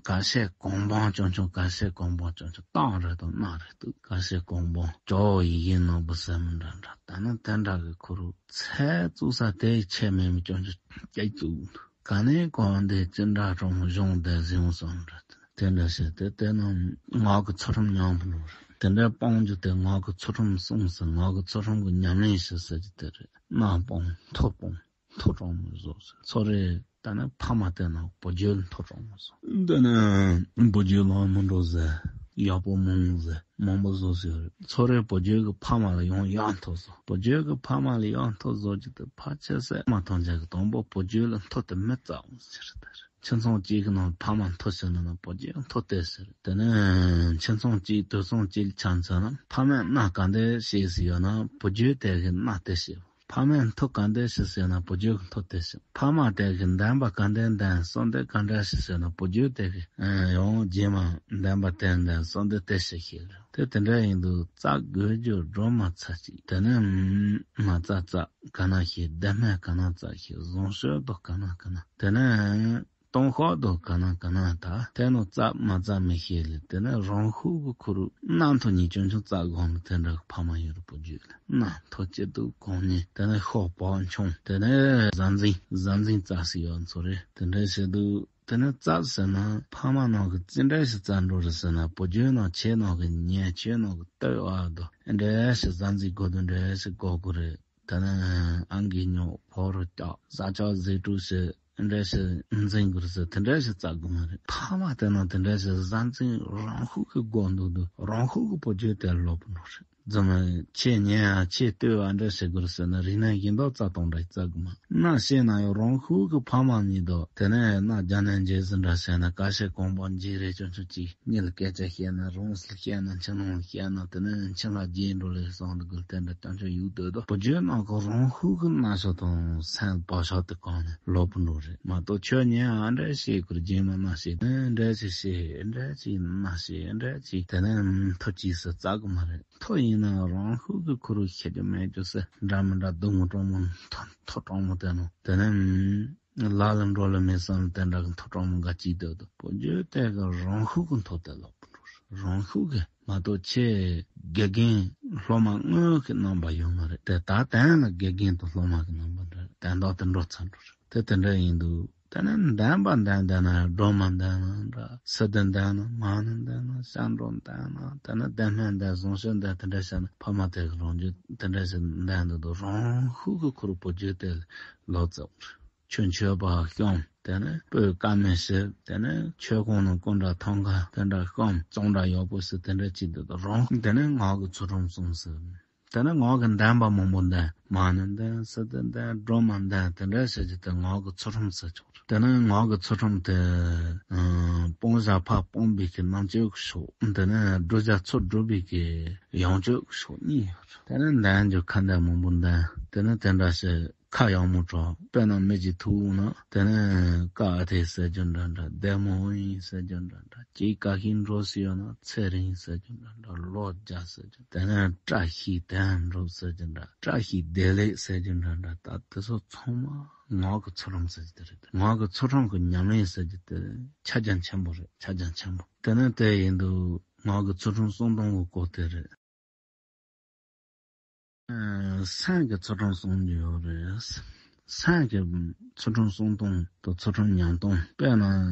ག་ཤེད་གོང་འཕང་ཅུང་ཆུང་། ག་ཤེད་གོང་འཕང་ཅུང་ཆུང་། གཏམ་རེད་དང་གནའ་རེད་འདུག་ག་ཤེད་གོང་འཕང་ཇོ་བོ་ཡི་གེ་ནོར་བུ་ཟེར་མི་འདྲ་འདྲ། ད་ནི་དེ་འདྲ་གི་ཁོ་རུ་ཚད་བཙུགས་ས་དེ་ཡི་ཆེད་མེད་མི་ཅུང་ཆུང་སྐྱེ་བཙུགས་འདུག་ག་ནས་གང་འདི་ཅི་འདྲ་གྲོང་གཞུང་དེ་ཟིང་སོང་འདྲ། དེ་འདྲ་བྱས་ཏེ་དེ་རྣམས་ངག་གི་ཚུལ་ཁྲིམས་ཉམས་པོ་འགྲོ་རེད། དེ་འདྲ་སྤོང་རྒྱུ་དེ་ངག་གི་ཚུལ་ཁྲིམས་སྲུང་ཟེར། ངག་གི་ཚུལ་ཁྲིམས་ཀྱི་ཉམས་ལེན་བྱེད་ཟེར་རྒྱུ་དེ་རེད། གནའ་སྤོང་མཐུ་སྤོང་མཐུ་དྲག་མོ་བཟོ་ཟེར། ཚོ་རེ་ད་ནི་ཕ་མ་དེ་ནང་བུ་རྒྱུད་མཐུ་དྲག་མོ་བཟོ། འདི་ནི་བུ་རྒྱུད་ལ་མི་འགྲོ་ཟེར། ཡག་པོ་མང་ཟེར། མང་པོ་བཟོ་ཟེར། ཚོ་རེ་བུ་རྒྱུད་ཀྱི་ཕ་མ་ལ་ཡང་ཡག་མཐུ་བཟོ། བུ་རྒྱུད་ཀྱི་ཕ་མ་ལ་ཡག་མཐུ་བཟོ་རྒྱུ་དེ་ཕལ་ཆེར་ཟེར་མ་ཐོན་ཅག་གི་དང་པོ་བུ་རྒྱུད་ལ་མཐུ་དེ་མི་བཙའ་འོང་ཟེར་ད། ཁྱིམ་ཚང་གཅིག་གི་ནང་ཕ་མ་མཐུ་ཟེར་ན་ན་བུ་རྒྱུད་མཐུ་དེ་ཟེར། དེ་ནི་ཁྱིམ་ཚང་གཅིག་དུད་ཚང་གཅིག་ཆ་མཚོན་ན་ཕ་མས་གནའ་ག་འདྲ་བྱས་ཟེར་ཡོད་ན་བུ་རྒྱུད་དེ་གི་གནའ་དེ་བྱས། ཕ་མས་མཐུ་ག་འདྲ་ཞིག་ཟེར་ན་བུ་རྒྱུད་ཀྱི་མཐུ་དེ་ཞིག་ཕ་མ་དེ་གི་འདོན་པ་ག་འདྲ་འདོན། གསོལ་འདེབས་ག་འདྲ་ཞིག་ཟེར་ན་བུ་རྒྱུད་དེ་གི་ཡང་རྗེས་མ་འདོན་པ་དེ་འདོན། གསོལ་འདེབས་དེ་ཞིག་ཤེས་རེད། དེ་དེ་འདྲ་ཡིན་དུས་བཙའ་དགོས་རྒྱུ་སྒྲོལ་མ་ཚར་གཅིག་དེ་ནི་མ་བཙའ་བཙའ་ག་ན་ཤེས། བདེ་སྨད་ག་ན་བཙའ་ཤེས། བཟང་སྤྱོད་དུ་ག་ན་ག་ན་དེ་ནི། སྟོང་ཤོག་དུ་ག་ན་ག་ན་ད་དེ་ནོ་བཙའ་མ་བཙའ་མི་ཤེས་ལེ། དེ་ནི་རང་ཤུགས་ཀྱི་ཁུ་རུ་གནའ་མཐུ་ཉིད་ཅུང་ཆུང་བཙའ་དགོས་ནི་དེ་འདྲ་གི་ཕ་མ་ཡོད་རེད་བུ་རྒྱུད་ལ། གནའ་མཐུ་སྐྱིད་སྡུག་གང་ཉིད་དེ་ནི་ཤོག་བག་མཆོང་དེ་ནི་གཟའ་འཛིན་གཟའ་འཛིན་བཙའ་སྲིད་ཡོད་ཚོ་རེད། དེ་འདྲ་བྱེད་དུས་དེ་ནི་བཙའ་ཟེར་ན་ཕ་མ་ནང་གི་ཅི་འདྲ་ཞིག་བཙའ་འགྲོ་རེད་ཟེར་ན་བུ་རྒྱུད་ནང་ཁྱེད་ནང་གི་ཉེ་ཁྱེད་ནང་གི་ལྟོས་བ་དོ་འདྲ་ཞིག་གཟའ་འཛིན་དགོས་དོན་འདྲ་ཞིག་དགོས་དགོས་རེད། དེ་ནས་ཨང་ཀི་ཉོ་ཕོ་རུ་བཀྱག་བཟའ་ཆག་ཟས་བྲུ་ཞེས་འདྲ་ཞིག་འཛིན་དགོས་ཟེར་དེ་འདྲ་ཞིག་བཙའ་དགོས་མ་རེད། ཕ་མ་དེ་ནང་དེ་འདྲ་ཞིག་བཟའ་འཛིན་རང་ཤུགས་ཀྱི་སྒོ་འདུག་འདུག་རང་ཤུགས་ཀྱི་བུ་རྒྱུད་དེ་ལོག་པོ་འགྲོ་རེད། རྫུན་མ་ཁྱེད་ཉན་ཡ་ཁྱེད་ལྟོས་བ་འདྲ་བྱེད་དགོས་ཟེར་ན་རིག་གནས་གཞན་དག་རྩ་སྟོང་འདྲ་ཞིག་བཙའ་དགོས་མ། གནའ་བཤད་ན་ཡང་རང་ཤུགས་ཀྱི་ཕ་མ་ཉིད་དོ། དེ་ནས་གནའ་རྒྱ་ནས་འཇལ་ཟིན་འདྲ་བྱས་ན་ཀ་ཤས་གོང་པོ་འཇིགས་རེ་ཅུང་ཆུང་གཅིག་མྱི་ལ་སྐད་ཆ་བཤད་ན་རང་སུ་བཤད་ན་ཕྱི་ནང་ལ་བཤད་ན་དེ་ནས་ཕྱི་ལ་རྗེས་འགྲོ་ལས་སོང་དུ་དགོས་དེ་འདྲ་ཀྱང་ཆོག་ཡུག་དོད་དོ། བུ་རྒྱུད་ནང་གི་རང་ཤུགས་ཀྱི་གནའ་ཤོག་དང་སེམས་བག་ཆགས་དེ་གང་ནས་ལོག་པོ་འགྲོ་རེད་མ་གཏོགས་ཁྱོད་ཉན་ཨ་འདྲ་བཤད་དགོས་རྗེས་མ་གནའ་བཤད་དེ་འདྲ་ཞིག་བཤད་འདྲ་ཞིག་གནའ་བཤད་འདྲ་ཞིག་དེ་ནས་མཐུ་ཅིག་སུ་བཙའ་གི་མ་རེད། མཐུ་ཡིན་ན་རང་ཤུགས་ཀྱི་ཁུ་རུ་ཤེས་རྒྱུ་མེད་རྒྱུ་སེ་འདྲ་མི་འདྲ་སྡུག་མོ་གྲོང་མོ་མཐུ་མཐུ་གྲོང་མོ་དེ་ནོ་དེ་ནས་ལ་ལ་འགྲོ་ལ་མེད་བསམ་དེ་འདྲ་གི་མཐུ་གྲོང་མོ་འགའ་ཅིག་སྡོད་དོ། བུ་རྒྱུད་དེ་གི་རང་ཤུགས་ཀྱི་མཐུ་དེ་ལོག་པོ་འགྲོ་རེད། རང་ཤུགས་ཀྱི་མ་གཏོགས་ཁྱེད་དགེ་རྒན་སློབ་མ་དངོས་ཀྱི་རྣམ་པ་ཡོད་མ་རེད་དེ། ད་དན་ལ་དགེ་རྒན་དང་སློབ་མ་གི་རྣམ་པ་འདྲ་དན་རྟགས་དེ་འགྲོ་ཚར་འགྲོ་རེད། དེ་དེ་འདྲ་ཡིན་དུས། དེ་ནས་འདོན་པ་འདོན་བསྡད་ན་སྒྲོལ་མ་འདོན་ན་འདྲ། སིདྡྷི་འདོན་ན། མ་ཎི་འདོན་ན། སྐྱབས་འགྲོ་འདོན་ན། དེ་ནས་བདེན་སྨོན་འདོན། བཟང་སྤྱོད་འདོན། དེ་འདྲ་བྱས་ན་ཕ་མ་དེ་གི་རང་རྒྱུད་དེ་འདྲ་ཞིག་འདོན་འདུག་དུས། རང་ཤུགས་ཀྱིས་ཁོ་རང་བུ་རྒྱུད་དེ་ལོག་བཙུགས། ཆོས་མཆོད་པ་བཤམས། དེ་ནས་སྤོས་དཀར་མེ་བཞེས། དེ་ནས་མཆོད་ཀོང་ནང་སྐུ་འདྲ་ཐང་ག་དེ་འདྲ་བཤམས། གཙང་སྦྲ་ཡག་པོ་བྱས། དེ་འདྲ་བྱེད་དུས་དུས་རང་དེ་ནས་སྔགས་ཀྱི་ཚུལ་ཁྲིམས་སྲུང་ཟེར། དེ་ནས་སྔགས་ཀྱི་འདོན་པ་མང་པོ་འདོན། མ་ཎི་འདོན། སིདྡྷི་འདོན། སྒྲོལ་མ་འདོན། དེ་འདྲ་བྱས་ཀྱི་དེ་སྔགས་ཀྱི་ཚུལ་ཁྲིམས་སུ་གྱུར། དེ་ནས་སྔགས་ཀྱི་ཚུལ་ཁྲིམས་དེ་ཨ་སྤང་བྱ་ཕར་སྤངས་པའི་གི་རྣམ་དཔྱོད་ཀྱི་ཕྱོགས། དེ་ནས་བསྒྲུབ་བྱ་ཚུར་བསྒྲུབས་པའི་གི་ཡོན་ཏན་གྱི་ཕྱོགས་གཉིས་ཡོད། དེ་ནས་འདོན་རྒྱུ་ཁ་འདོན་མང་པོ་འདོན། དེ་ནས་དེ་འདྲ་བྱས། ཁ་ཡག་མོ་གྲགས། དཔེར་ན་མི་གཅིག་ཐུག་འོང་ན། དེ་ནས་ཀ་ཨ་ཐེ་ཟེར་རྒྱུ་འདྲ་འདྲ། བདེ་མོ་ཡིན་ཟེར་རྒྱུ་འདྲ་འདྲ། ཅིག་དགའ་ཞིག་འགྲོ་ཞིག་ཡོད་ན་ཚེ་རིང་ཟེར་རྒྱུ་འདྲ་འདྲ། ལོ་བརྒྱ་ཟེར་རྒྱུ། དེ་ནས་བཀྲ་ཤིས་དོན་འགྲུབ་ཟེར་རྒྱུ་འདྲ། བཀྲ་ཤིས་བདེ་ལེགས་ཟེར་རྒྱུ་འདྲ་འདྲ། ད་དེ་ཚོ་ཚང་མ་སྔགས་ཀྱི་ཚུལ་ཁྲིམས་ཟེར་རྒྱུ་དེ་རེད། སྔགས་ཀྱི་ཚུལ་ཁྲིམས་ཀྱི་ཉམས་ལེན་ཟེར་རྒྱུ་དེ་ཁྱབ་རྒྱ་ཆེན་པོ་རེད། ཁྱབ་རྒྱ་ཆེན་པོ། དེ་ནས་དེ་ཡིན་དུས་སྔགས་ཀྱི་ཚུལ་ཁྲིམས་སྲུང་སྟངས་ཀྱི་སྐོར་དེ་རེད། སེམས་ཀྱི་ཚུལ་ཁྲིམས་སྲུང་རྒྱུ་ཡོད་རེད། སེམས་ཀྱི་ཚུལ་ཁྲིམས་སྲུང་སྟངས་དང་ཚུལ་ཁྲིམས་ཉམས་སྟངས། དཔེར་ན་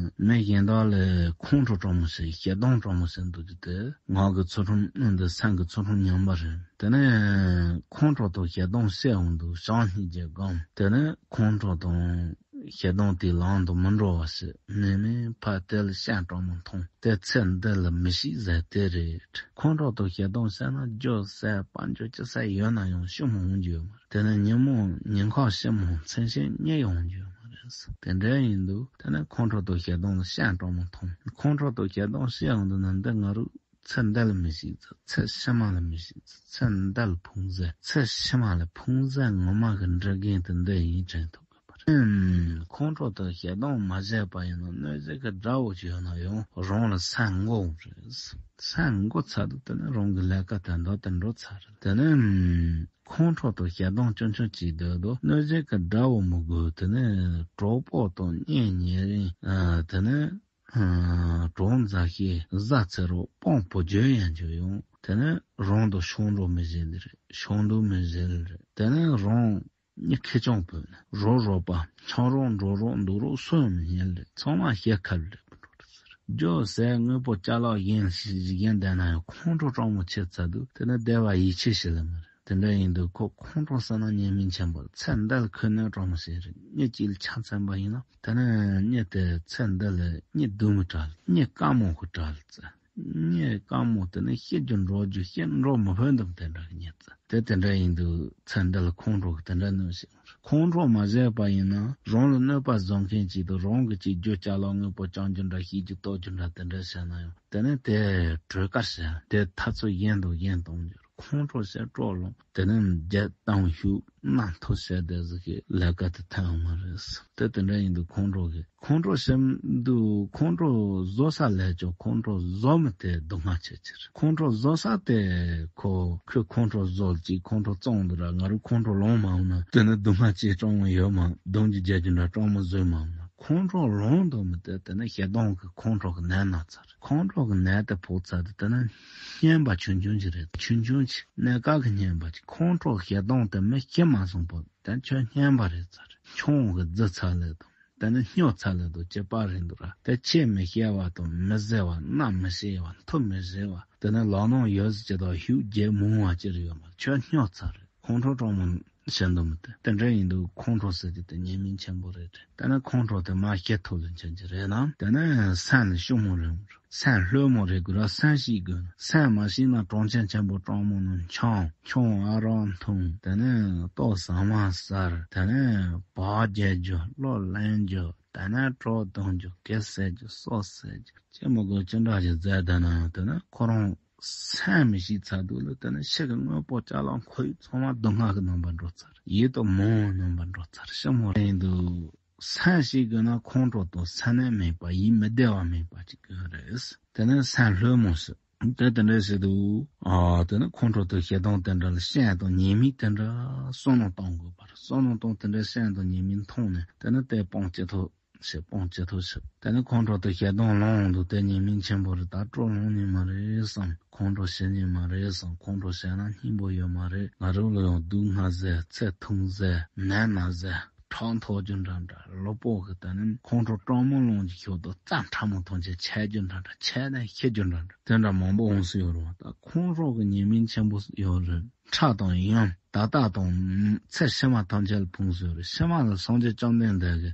མི་གཞན་དག་ལ་ཁོང་ཁྲོ་དྲག་མོ་བྱེད། ཞེ་སྡང་དྲག་མོ་བྱེད་འདུག་རྒྱུ་དེ་སྔགས་ཀྱི་ཚུལ་ཁྲིམས་ནང་དུ་སེམས་ཀྱི་ཚུལ་ཁྲིམས་ཉམས་པ་རེད། དེ་ནས་ཁོང་ཁྲོ་དང་ཞེ་སྡང་སྐྱེ་འོང་དུས་བྱམས་སྙིང་རྗེ་སྒོམ། དེ་ནས་ཁོང་ཁྲོ་དང་ཞེ་སྡང་དེ་ལམ་དུ་མི་འགྲོ་བ་བྱེད། མི་མིན་ཕར་དེ་ལ་སྐྱབས་དྲག་མོ་མཐོང་། དེ་ཚེ་འདི་ལ་མི་ཤེས་ཟེར་དེ་རེད། ཁོང་ཁྲོ་དང་ཞེ་སྡང་སྐྱེས་ན་རྒྱུ་ཟེར་དཔལ་འབྱོར་ཅི་ཟེར་ཡོད་ན་ཡང་ཤི་མ་འོང་རྒྱུ་ཡོད་མ་རེད། དེ་ནས་ཉིན་མོ་ཉིན་ཁ་ཤི་མ་འོང་། མཚན་ཤས་གཉིད་ཡོང་རྒྱུ་ཡོད་མ་རེད། དེ་འདྲ་ཡིན་དུས་དེ་ནས་ཁོང་ཁྲོ་དང་ཞེ་སྡང་ལ་སྐྱབས་དྲག་མོ་མཐོང་། ཁོང་ཁྲོ་དང་ཞེ་སྡང་སྐྱེས་ཡོང་དུས་ན་འདི་ང་རུ་ཚེ་འདི་ལ་མི་ཤེས་ཚེ་ཚེ་ཕྱི་མ་ལ་མི་ཤེས་ཚེ་ཚེ་འདི་ལ་ཕུང་ཟད། ཚེ་ཕྱི་མ་ལ་ཕུང་ཟད་ངོ་མ་གི་འབྲི་རྒན་དེ་འདི་ཡིན་དྲན་ཐུབ་དགོས་པ་རེད། ཁོང་ཁྲོ་དང་ཞེ་སྡང་མ་བྱས་པ་ཡིན་ན་གནོད་བྱེད་ཀྱི་དགྲ་བོ་ཅིག་ཡོད་ན་ཡང་རང་ལ་སེམས་འགོག་རེད། སེམས་འགོག་ཚར་དུས་དེ་ནས་རང་གི་ལས་ཀ་དོན་དག་དེ་འགྲུབ་ཚར་རེད། དེ་ནས་ཁོང་ཁྲོ་དང་ཞེ་སྡང་ཆུང་ཆུང་ཅིག་སྡོད་དུས་གནོད་བྱེད་ཀྱི་དགྲ་བོ་མི་དགོས། དེ་ནས་གྲོགས་པོ་དང་གཉེན་ཉེ་རིང་དེ་ནས། གྲོགས་མཛའ་བཤེས་བཟའ་ཚེ་རོགས་སྤོང་བུ་རྒྱུད་ཡན་ཆོད་ཡོང་། དེ་ནས་རང་དང་ཕྱོགས་འགྲོ་མི་བྱེད་ལེ་རེད། ཕྱོགས་འགྲོ་མི་བྱེད་ལེ་རེད། དེ་ནས་རང་ཉིད་ཁེར་རྐྱང་བུད་ནས་རོགས་རོགས་པ་འཆམ་རོགས་འགྲོགས་རོགས་འདུག་རོགས་སུ་མི་ཉན་ལེ། ཚང་མ་ཞེ་ཁ་ལེ་འགྲོ་རེད་ཟེར། རྒྱུ་ཟས་དངོས་པོ་ཅ་ལག་གཞན་ཞིག་གཞན་བསྡད་ན་ཡང་ཁོང་ཁྲོ་སྤྲང་མོ་ཆེ་ཚར་དུས་དེ་ནས་བདེ་བ་ཡིད་ཆེས་བྱེད་ལེ་མ་རེད། དེ་འདྲ་ཡིན་དུས་ཁོ་ཁོང་ཁྲོ་ཟེར་ན་ཉེས་དམིགས་ཆེན་པོ་རེད། ཚེ་འདི་ལ་ཁོས་གནོད་སྤྲང་མོ་བྱས་རེད། མྱི་གཅིག་ལ་ཆ་མཚོན་པ་ཡིན་ན། དེ་ནས་མྱི་དེ་ཚེ་འདི་ལ་མྱི་སྡུག་མི་དྲག་ལ། མྱི་དཀའ་མོ་གི་དྲག་ལ་ཚེ། མྱི་དཀའ་མོ་དེ་ནི་ཤི་རྒྱུ་འགྲོ་རྒྱུ་ཤི་འགྲོ་མི་ཕོད་འདུག་དེ་འདྲ་གི་མྱི་ཚེ་དེ་དེ་འདྲ་ཡིན་དུས་ཚེ་འདི་ལ་ཁོང་ཁྲོ་གི་དེ་འདྲ་གནོད་ཤེས་མ་རེད། ཁོང་ཁྲོ་མ་བྱས་པ་ཡིན་ན་རང་ལ་གནོད་པ་བཟོ་མཁན་ཅིག་དང་རང་གི་ཅིག་རྒྱུ་ཅ་ལག་དངོས་པོ་བཅང་རྒྱུ་འདྲ་བཤིག་རྒྱུ་གཏོར་རྒྱུ་འདྲ་དེ་འདྲ་བྱས་ན་ཡང་དེ་ནི་དེ་གྲོས་ཀ་བྱས་དེ་ཐབས་ཚུལ་གཞན་དང་གཞན་གཏོང་རྒྱུ་རེད། ཁོང་ཁྲོ་བྱས་སྤྲོ་ལངས་དེ་ནས་རྒྱལ་གཏམ་ཞུ་ན་མཐོ་བྱས་དེ་ཟིག་གི་ལས་ཀ་དེ་ཐོན་ཡོང་མ་རེད། དེ་དེ་འདྲ་ཡིན་དུས་ཁོང་ཁྲོ་གི་ཁོང་ཁྲོ་བྱེད་དུས་ཁོང་ཁྲོ་བཟོ་ས་ལས་ཀྱང་ཁོང་ཁྲོ་བཟོ་མི་དེ་སྡུག་བསྔལ་ཆེ་ཆེ་རེད། ཁོང་ཁྲོ་བཟོ་ས་དེ་ཁོ་ཁོས་ཁོང་ཁྲོ་བཟོ་ཅིག་ཁོང་ཁྲོ་བཙོང་འདུག་ར། ང་རུ་ཁོང་ཁྲོ་ལངས་མ་འོང་ན་དེ་ནི་སྡུག་བསྔལ་ཅིག་སྤྲང་མོ་ཡོད་མ་སྡུག་གི་རྒྱལ་རྒྱུ་འདྲ་སྤྲང་མོ་བཟོས་མ་འོང་ན་ཁོང་ཁྲོ་ལངས་འདུག་མི་དེ་དེ་ནི་ཞེ་སྡང་གི་ཁོང་ཁྲོ་གི་ནད་ན་ཚར། ཁོང་ཁྲོ་གི་ནད་དེ་ཕོག་ཚར་དུས་དེ་ནི་རྔན་པ་ཆུང་ཆུང་ཅིག་རེད། ཆུང་ཆུང་ཅིག་གནས་སྐབས་ཀྱི་རྔན་པ་ཅིག་ཁོང་ཁྲོ་ཞེ་སྡང་དེ་མི་ཤི་མ་སོང་བར་དེ་ཁྱོད་རྔན་པ་རེད་ཚར། ཆུང་གི་རྫི་ཚར་ལེ་དང་དེ་ནི་སྨྱོ་ཚར་ལེ་དང་གཅིག་པ་རེད་འདུག་ར། དེ་ཆེས་མི་ཤེས་པ་དང་མི་བཟོད་པ་རྣམ་མི་ཤེས་པ་མཐུ་མི་བཟོད་པ་དེ་ནི་ལག་ནང་ཡོད་ཟེར་གྱི་དང་ཤུགས་རྒྱལ་མང་བ་ཅིག་ཡོད་མ་རེད། ཁྱོད་སྨྱོ་ཚར་རེད། ཁོང་ཁྲོ་སྤྲང་མོ་བྱེད་འདུག་མི་དེ། དེ་འདྲ་ཡིན་དུས་ཁོང་ཁྲོ་ཟེར་རྒྱུ་དེ་ཉེས་དམིགས་ཆེན་པོ་རེད་དྲན། དེ་ནས་ཁོང་ཁྲོ་དེ་མར་ཞི་ཐུབ་ལ་འཆར་གྱི་རེད་ན། དེ་ནས་སེམས་ལ་ཞུམ་མོ་རེད། སེམས་ལྷོད་མོ་རེད་དགོས་ར། སེམས་ཞིག་དགོས་ན། སེམས་མ་ཞིག་ན་གྲོང་ཁྱེར་ཆེན་པོ་སྤྲང་མོ་ནང་འཁྱམ། ཁྱོད་ཨ་རག་འཐུང་། དེ་ནས་ལྟོ་ཟ་མ་ཟ། དེ་ནས་བག་རྒྱག་རྒྱུ་གློ་ལེན་རྒྱུ། དེ་ནས་གྲོགས་གཏོང་རྒྱུ་གད་ཟེར་རྒྱུ་སོ་ཟེར་རྒྱུ་ཅི་མི་དགོས་ཅི་འདྲ་ཞིག་མཛད་བསྡད་ན་དེ་ནས་ཁོ་རང་སེམས་མི་ཤེས་ཚར་དུས་ལ་དེ་ནི་ཕྱི་གི་དངོས་པོ་ཅ་ལག་ཁོར་ཡུག་ཚང་མ་སྡུག་བསྔལ་གྱི་རྣམ་པར་འགྲོ་ཚར། ཡིད་དུ་མི་འོང་རྣམ་པར་འགྲོ་ཚར། ཞི་མོ་རེད་འདུག་སེམས་ཤེས་དགོས་ན་ཁོང་ཁྲོ་དང་སེམས་ནད་མེད་པ་ཡིད་མི་བདེ་བ་མེད་པ་ཅིག་དགོས་རེད། དེ་ནི་སེམས་ལྷོད་མོ་ཞིག་དེ་དེ་འདྲ་ཞིག་འདུག་ཨ་དེ་ནི་ཁོང་ཁྲོ་དང་ཞེ་སྡང་དེ་འདྲ་ལ་ཤན་དང་ཉེས་དམིགས་དེ་འདྲ་བསམ་བློ་གཏོང་དགོས་པ་རེད། བསམ་བློ་གཏོང་དེ་འདྲ་ཤན་དང་ཉེས་དམིགས་མཐོང་ནས་དེ་ནི་དེ་སྤང་ཅི་ཐུབ། ཞེས་སྤང་ཅི་ཐུབ་ཞིག་དེ་ནི་ཁོང་ཁྲོ་དང་ཞེ་སྡང་ལངས་འདུག་དེ་ཉེས་དམིགས་ཆེན་པོ་རེད། ད་སྤྲོ་ལངས་ནི་མ་རེད་བསམ། ཁོང་ཁྲོ་ཞི་ནི་མ་རེད་བསམ། ཁོང་ཁྲོ་ཞི་ན་སྙིང་པོ་ཡོད་མ་རེད། ང་རང་ལ་ཡང་སྡུག་བསྔལ་ཟེར་ཚེ་ཐུང་ཟེར་ནད་ན་ཟེར་ ཁྲག་འཐུང་རྒྱུ་འདྲ་འདྲ། ལུས་པོ་གི་དེ་ནི་ཁོང་ཁྲོ་དྲག་མོ་ལངས་ཀྱི་ཤོག་དུ་རྩ་ཕྲ་མོ་ཐོན་ཆེ་ཆད་རྒྱུ་འདྲ་འདྲ། ཆད་ནས་ཤི་རྒྱུ་འདྲ་འདྲ། དེ་འདྲ་མང་པོ་འོང་སྲིད་ཡོད་རེད་བ། ད་ཁོང་ཁྲོ་གི་ཉེས་དམིགས་ཆེན་པོ་ཡོད་རེད། ཁྲག་དང་ཡུན་ད་ལྟ་དང་ཚེ་ཕྱི་མ་ཐམས་ཅད་ལ་ཕུང་སྲིད་ཡོད་རེད། ཕྱི་མ་ལ་སངས་རྒྱས་བཅོམ་ལྡན་འདས་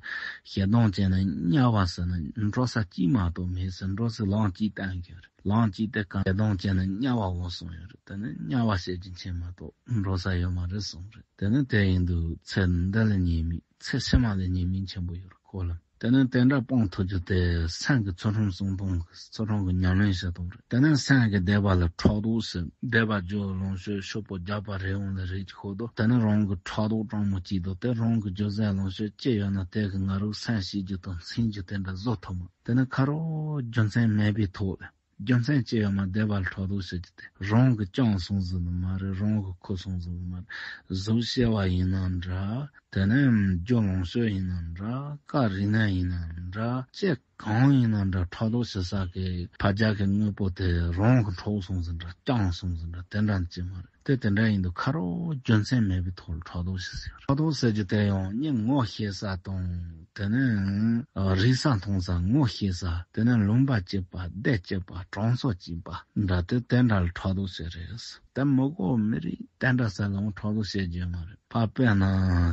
ཀྱི་ཞལ་གདོང་བཅས་ན་དམྱལ་བ་ཟེར་ན་འགྲོ་ས་གཅིག་མ་གཏོགས་མེད་ཟེར། འགྲོ་སའི་ལམ་གཅིག་བསྟན་གྱི་རེད། ལམ་གཅིག་དེ་གང་ཞལ་གདོང་བཅས་ན་དམྱལ་བ་འོང་གསུངས་ཡོད་རེད། དེ་ནི་དམྱལ་བ་ཞེས་བགྱི་མཁན་མ་གཏོགས་འགྲོ་ས་ཡོད་མ་རེད་གསུངས་རེད། དེ་ནི་དེ་ཡིན་དུས་ཚེ་འདི་ལ་ཉེས་དམིགས། ཚེ་ཕྱི་མ་ལ་ཉེས་དམིགས་ཆེན་པོ་ཡོད་རེད་ཁོ་ལ། དེ་ནས་དེ་འདྲ་སྤོང་ཐུབ་རྒྱུ་དེ་སེམས་ཀྱི་ཚུལ་ཁྲིམས་སྲུང་སྟངས་ཀྱི་ཚུལ་ཁྲིམས་ཀྱི་ཉམས་ལེན་བྱེད་སྟངས་རེད། དེ་ནས་སེམས་ཀྱི་བདེ་བ་ལ་ཕྲག་དོག་ཟེར། བདེ་བ་རྒྱུ་ལོངས་སྤྱོད་ཕྱུག་པོ་རྒྱགས་པ་རི་བོང་ལ་རེག་ཤོག་དོ། དེ་ནས་རང་གི་ཕྲག་དོག་དྲང་མོ་གཅིག་དོ། དེ་རང་གི་རྒྱུ་ཟས་ལོངས་སྤྱོད་ཅི་ཡོད་ན་དེ་གི་ང་རོ་སེམས་ཤེས་རྒྱུ་དང་འཚིང་རྒྱུ་དེ་འདྲ་བཟོ་ཐུབ་མ། དེ་ནས་ཁ་རོག་རྒྱུ་མཚན་མེད་པའི་ཐོག་ལ། རྒྱུ་མཚན་ཅི་ཡོད་མ་བདེ་བ་ལ་ཕྲག་དོག་བྱེད་རྒྱུ་དེ། རང་གི་སྤྱང་སོང་ཟིག་ནི་མ་རེད། རང་གི་ཁུ་སོང་ཟིག་ནི་མ་རེད། གཟུགས་བྱེ་བ་ཡིན་ན་འདྲ། དེ་ནས་རྒྱུ་ལོངས་སྤྱོད་ཡིན་ན་འདྲ། ཀ་རིག་གནས་ཡིན་ན་འདྲ། ཅི་གང་ཡིན་ན་འདྲ། ཕྲག་དོག་བྱེད་ས་གི་ཕ་རྒྱལ་གི་དངོས་པོ་དེ་རང་གི་འཕྲོག་སོང་ཟིག་འདྲ། སྤྱང་སོང་ཟིག་འདྲ། དེ་འདྲ་ཅི་མ་རེད། དེ་དེ་འདྲ་ཡིན་དུས་ཁ་རོག་རྒྱུ་མཚན་མེད་པའི་ཐོག་ལ་ཕྲག་དོག་བྱེད་ཟེར། ཕྲག་དོག་ཟེར་རྒྱུ་དེ་ཡང་མྱི་ངོ་ཤེས་ས་དང་། དེ་ནས་རིག་ས་མཐོང་ས་ངོ་ཤེས་ས། དེ་ནས་ལུང་པ་གཅིག་པ། སྡེ་གཅིག་པ། གྲོང་ཚོ་གཅིག་པ་འདྲ། དེ་དེ་འདྲ་ལ་ཕྲག་དོག་བྱེད་རེད། དེ་མི་གོ་མི་རིག་དེ་འདྲ་ས་ལ་ཕྲག་དོག་བྱེད་རྒྱུ་མ་རེད། ཕ་དཔེར་ན་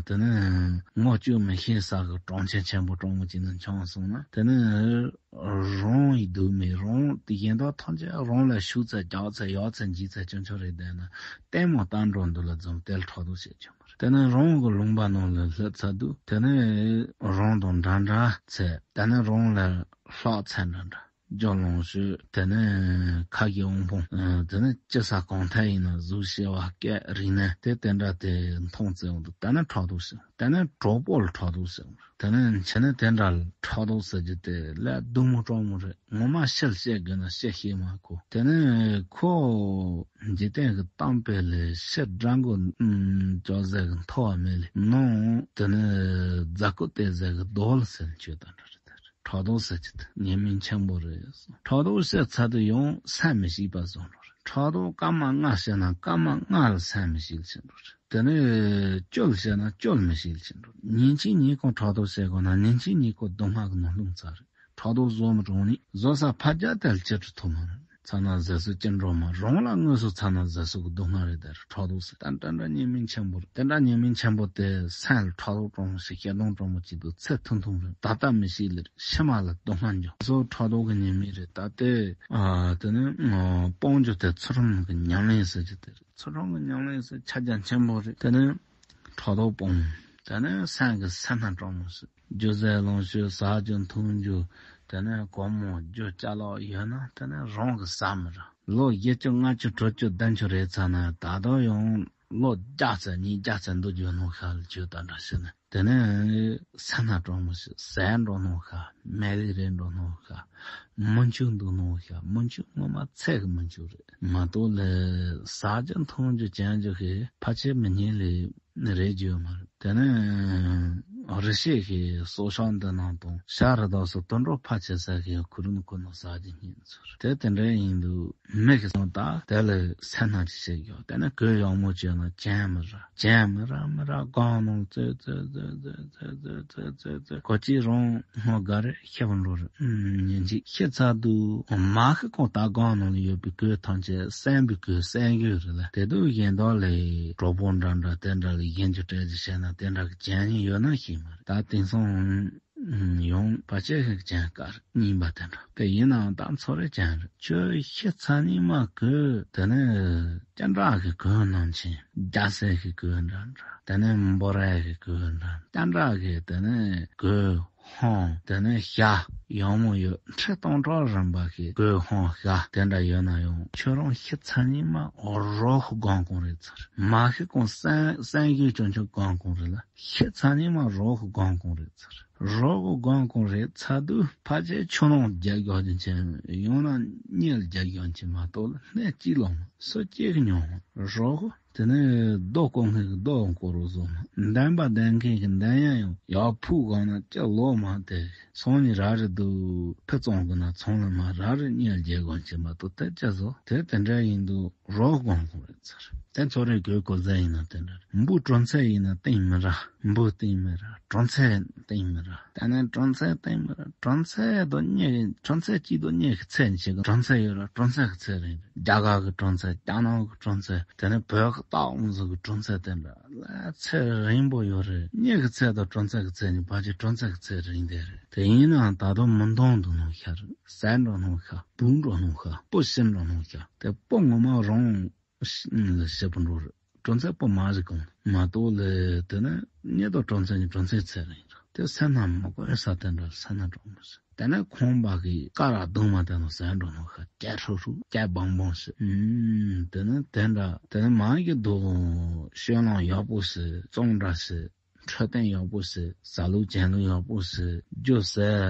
དེ་ནས་ངོ་བཅུག་མི་ཤེས་ས་གི་གྲོང་ཁྱེར་ཆེན་པོ་གྲོང་མོ་གཅིག་ནང་འཁྱམས་སོང་ན། དེ་ནས་རང་ཡི་སྡུག་མེད། རང་དེ་གཞན་དག་ཐམས་ཅད་རང་ལ་ཞུགས་ཚད་རྒྱགས་ཚད་ཡག་ཚད་འཇིགས་ཚད་ཅུང་ཆུང་རེད་བསྡད་ན། ལྟད་མོ་ལྟ་འགྲོ་འདུག་ལ་འཛོམས་དེ་ལ་ཕྲག་དོག་བྱེད་རྒྱུ་མ་རེད། དེ་ནས་རང་གི་ལུང་པ་ནང་ལ་སླེབས་ཚར་དུས་དེ་ནས་རང་དང་འདྲ་འདྲ་ཚད། དེ་ནས་རང་ལ་ལྷག་ཚད་འདྲ་འདྲ། རྒྱུ་ལོངས་སྤྱོད། དེ་ནས་ཁ་སྐད་དབང་པོ། དེ་ནས་སྐྱེ་ས་གང་ཐད་ཡིན་ན་གཟུགས་བྱེ་བ་སྐད་རིག་གནས་དེ་དེ་འདྲ་དེ་མཐོང་ཚེ་འོང་དུས་དེ་ནས་ཕྲག་དོག་བྱེད། དེ་ནས་གྲོགས་པོ་ལ་ཕྲག་དོག་བྱེད། དེ་ནས་ཁྱེད་ནི་དེ་འདྲ་ལ་ཕྲག་དོག་ཟེར་རྒྱུ་དེ་ལས་སྡུག་མོ་སྤྲང་མོ་རེད། ངོ་མ་ཕྱིར་བཤད་དགོས་ན་བཤད་ཤེས་མ་ཁོ། དེ་ནས་ཁོ་འཇིག་རྟེན་གྱི་གཏམ་དཔེ་ལས་ཕྱིར་དགྲ་མགོ་ཅོག་ཟེར་གི་མཐོ་བ་མེད་ལས་ནང་དེ་ནས་རྫ་ཀུ་ཏེ་ཟེར་གི་རྡོ་ལ་ཟེར་ཆོས་དང་འདྲ་རེད། དེ་ཕྲག་དོག་ཟེར་གྱི་དེ་ཉེས་དམིགས་ཆེན་པོ་རེད། ཕྲག་དོག་བཤད་ཚར་དུས་ཡང་སེམས་མི་ཤེས་པ་བཟོ་འགྲོ་རེད། ཕྲག་དོག་སྐར་མ་ལྔ་བཤད་ན་སྐར་མ་ལྔ་ལ་སེམས་མི་ཤེས་ཕྱིན་འགྲོ་རེད། དེ་ནས་སྐྱོ་ལ་བཤད་ན་སྐྱོ་ལ་མི་ཤེས་ཕྱིན་འགྲོ་རེད། ཉིན་གཅིག་ཉིན་གང་ཕྲག་དོག་བཤད་དགོས་ན་ཉིན་གཅིག་ཉིན་གང་སྡུག་བསྔལ་གྱི་ནང་ལྷུང་ཚར་རེད། ཕྲག་དོག་བཟོ་མི་རུང་ནི་བཟོ་ས་ཕ་རྒྱལ་དེ་ལ་ཅི་འགྲོ་ཐུབ་མ་རེད། ཚ་ན་ཟས་སུ་ཅི་འགྲོ་མ་རུང་ལ་དངོས་སུ་ཚ་ན་ཟས་སུ་གི་སྡུག་བསྔལ་རེད། དེར་ཕྲག་དོག་ཟེར་ད་འདྲ་འདྲ་ཉེས་དམིགས་ཆེན་པོ་རེད། དེ་འདྲ་ཉེས་དམིགས་ཆེན་པོ་དེ་སེམས་ལ་ཕྲག་དོག་སྤྲང་མོ་ཞིག་ཤེས་སྡང་སྤྲང་མོ་གཅིག་ཏུ་ཚེ་ཐུང་ཐུང་རེད། ད་ལྟ་མི་ཤེས་ལེར་ཕྱི་མ་ལ་སྡུག་བསྔལ་འགྱོ། སོ་ཕྲག་དོག་གི་ཉེས་དམིགས་རེད། ད་དེ་ཨ་དེ་ནི་སྤོང་རྒྱུ་དེ་ཚུལ་ཁྲིམས་ཀྱི་ཉམས་ལེན་ཟེར་རྒྱུ་དེ་རེད། ཚུལ་ཁྲིམས་ཀྱི་ཉམས་ལེན་ཟེར་ཁྱབ་རྒྱ་ཆེན་པོ་རེད། དེ་ནི་ཕྲག་དོག་སྤོང་། དེ་ནི་སེམས་ཀྱི་སེར་སྣ་སྤྲང་མོ་ཟེར། རྒྱུ་ཟས་ལོངས་སྤྱོད་ཟ་རྒྱུ་འཐུང་རྒྱུ། དེ་ནས་སྒོར་མོ་རྒྱུ་ཅ་ལག་ཡོད་ན་དེ་ནས་རང་གིས་ཟ་མི་རག་ལོ་བཞི་བཅུ་ལྔ་བཅུ་དྲུག་ཅུ་བདུན་ཅུ་རེད་ཚར་ན་ད་དུང་ཡང་ལོ་བརྒྱ་ཙམ་ཉིས་བརྒྱ་ཙམ་འདུག་རྒྱུ་ནོ་ཤ་ལ་རྒྱུ་དང་འདྲ་ཞིག་ནས་དེ་ནས་སེར་སྣ་སྤྲང་མོ་ཞིག་ཟས་འགྲོ་ནོ་ཤ་མལ་ལས་རེད་འགྲོ་ནོ་ཤ་མི་འཆུག་འདུག་ནོ་ཤ་མི་འཆུག་ངོ་མ་ཚད་ཀྱི་མི་འཆུག་རེད་མ་གཏོགས་ལས་ཟ་རྒྱུ་འཐུང་རྒྱུ་གྱོན་རྒྱུ་ཤེས་ཕལ་ཆེར་མི་ཉན་ལས། རེད་རྒྱུ་མ་རེད། དེ་ནས་རི་སྐྱེས་ཀྱི་སྲོག་ཆགས་འདི་ནང་དང་ཤ་རི་དྭགས་སུ་དུད་འགྲོ་ཕལ་ཆེ་ས་གི་ཁུ་རུ་ནི་ཁུ་ནི་ཟ་རྒྱུ་སྙིང་ཚུར་དེ་དེ་འདྲ་ཡིན་དུས་མི་གི་སོང་ད་དེ་ལ་སེར་སྣ་ཅིག་བྱེད་རྒྱུ་དེ་ནས་གོས་ཡག་མོ་བྱས་ན་གྱོན་མི་རག་གྱོན་མི་རག་མི་རག་སྒང་ནང་ཙེ་ཙེ་ཙེ་ཙེ་ཙེ་ཙེ་ཙེ་ཙེ་ཙེ་ཙེ་ཙེ་གོ་ཅི་རང་སྔོ་དགའ་རེད། ཤི་བ་འགྲོ་རེད། ཉིན་གཅིག་ཤི་ཚར་དུས་མ་ཤི་གོང་ད་སྒང་ནང་ལ་ཡོད་པའི་གོས་ཐམས་ཅད་སྲན་པའི་གོས་སྲན་གོས་རེད་ལ། དེ་དུས་གཞན་དག་ལས་གྲོགས་པོ་འདྲ་འདྲ་དེ་འདྲ་ལ་གཞན་གྱི་སྤྲད་ཅིག་བྱས་ན་དེ་འདྲ་གི་བྱས་ཉེས་ཡོད་ན་ཤེས་མ་རེད། ད་དེང་སང་ཡང་ཕལ་ཆེར་ཞིག་བྱས་དཀའ་རེད། རྙིང་པ་དེ་འདྲ་དེ་ཡིན་ནའང་ད་ཚོ་རེ་བྱས་རེད། ཁྱོད་ཤི་ཚར་ཉིན་མ་གོས་དེ་ནས་སྤྱན་ཁྲག་གི་གོས་ནང་བཞིན་རྒྱ་སེར་གི་གོས་འདྲ་འདྲ་དེ་ནས་འབུ་རས་གི་གོས་འདྲ་སྤྱན་ཁྲག་གི་དེ་ནས་གོས། ཧོང་། དེ་ནས་ཞྭ། ཡང་མོ་ཡོད། ཁྲི་སྟོང་ཕྲག་རིམ་པ་ཞིག་གོས་ཧོང་ཞྭ་དེ་འདྲ་ཡོད་ན་ཡང་ཁྱོད་རང་ཤི་ཚར་ཉིན་མ་རོགས་སྒང་གང་རེད་ཚར། མ་ཤི་གོང་སྲན་སྲན་གོས་ཅུང་ཅུང་སྒང་གང་རེད་ལ། ཤི་ཚར་ཉིན་མ་རོགས་སྒང་གང་རེད་ཚར། རོགས་སྒང་གང་རེད་ཚར་དུས་ཕལ་ཆེར་ཆུ་ནང་རྒྱག་རྒྱག་ཅིང་ཆེན་ཡང་ན་གཉིད་རྒྱག་རྒྱག་ཅིང་མ་གཏོགས་ལ་སྣེ་གཅིག་ལོང་སོ་སྐྱེ་གི་མྱོང་རོགས། དེ་ནས་རྡོ་བརྐོ་མཁན་གྱི་རྡོ་ཡང་བརྐོ་རོགས་བཟོ་མ། འདན་པ་འདན་མཁན་གྱི་འདན་ཡ་ཡང་ཡག་ཕུག་སྒང་ན་ཅི་ལོ་མ་དེ་ཚོང་ནི་ར་རི་འདུག་ཕུ་བཙོང་གི་ན་ཚོང་ལ་མ་ར་རི་གཉེར་རྒྱལ་གོན་བྱེད་མ་གཏོགས་དེ་ཅི་བཟོ་དེ་དེ་འདྲ་ཡིན་འདུག་རོགས་གོང་གོང་རེད་ཚར། དེ་ཚོ་རེ་གོས་གོ་ཟེར་ཡིན་ན་དེ་འདྲ་རེད། འབུ་གྲོང་ཚད་ཡིན་ན་སྟེང་མི་ར། འབུ་སྟེང་མི་ར། གྲོང་ཚད་སྟེང་མི་ར། ད་ནི་གྲོང་ཚད་སྟེང་མི་ར། གྲོང་ཚད་དུ་གཉིས། གྲོང་ཚད་གཅིག་དུ་གཉིས་ཀྱི་ཚད་ནི་ཞིག་གྲོང་ཚད་ཡོད་ར། གྲོང་ཚད་ཀྱི་ཚད་རིང་རེད། རྒྱ་གར་གྱི་གྲོང་ཚད། རྒྱ་ནག་གི་གྲོང་ཚད། དེ་ནི་བོད་ཀྱི་སྟག་ཨུ་ཟུ་གི་གྲོང་ཚད་དེ་འདྲ་ལ་ཚད་རིང་པོ་ཡོད་རེད། གཉིས་ཀྱི་ཚད་དང་གྲོང་ཚད་ཀྱི་ཚད་ནི་ཕལ་ཆེར་གྲོང་ཚད་ཀྱི་ཚད་རིང་དེ་རེད། དེ་ཡིན་ནའང་ད་དུང་མི་འདང་འདུག་ནོ་ཤ་རེད། ཟ་འགྲོ་ནོ་ཤ། སྦུག་འགྲོ་ནོ་ཤ། སྤུ་ཤི་འགྲོ་ནོ་ཤ། དེ་སྤུ་ངོ་མ་རང་ལ་ཞེ་པོ་འགྲོ་རེད། གྲོང་ཚད་སྤུ་མ་ཞིག་གང་མ་གཏོགས་ལས་དེ་ནི་གཉིས་དང་གྲོང་ཚད་གཉིས། གྲོང་ཚད་ཚད་རིང་རེད། དེ་སེར་སྣ་མི་དགོས་ས་དེ་འདྲ་སེར་སྣ་གྲང་མོ་ཞིག་དེ་ནས་ཁང་པ་གི་ཀ་ར་གདུང་མ་དེ་ནང་ཟ་འགྲོ་ནོ་ཤ། སྐྱ་ཧྲུག་ཧྲུག་སྐྱ་སྦང་སྦང་ཞིག་ཨུམ། དེ་ནས་དེ་འདྲ་དེ་ནས་མ་གི་འདུག་ཤོད་ལོང་ཡག་པོ་ཞིག་གཙང་སྦྲ་ཞིག་འཕྲོད་བསྟེན་ཡག་པོ་ཞིག་ཟ་ལུགས་གྱོན་ལུགས་ཡག་པོ་ཞིག་རྒྱུ་ཟས་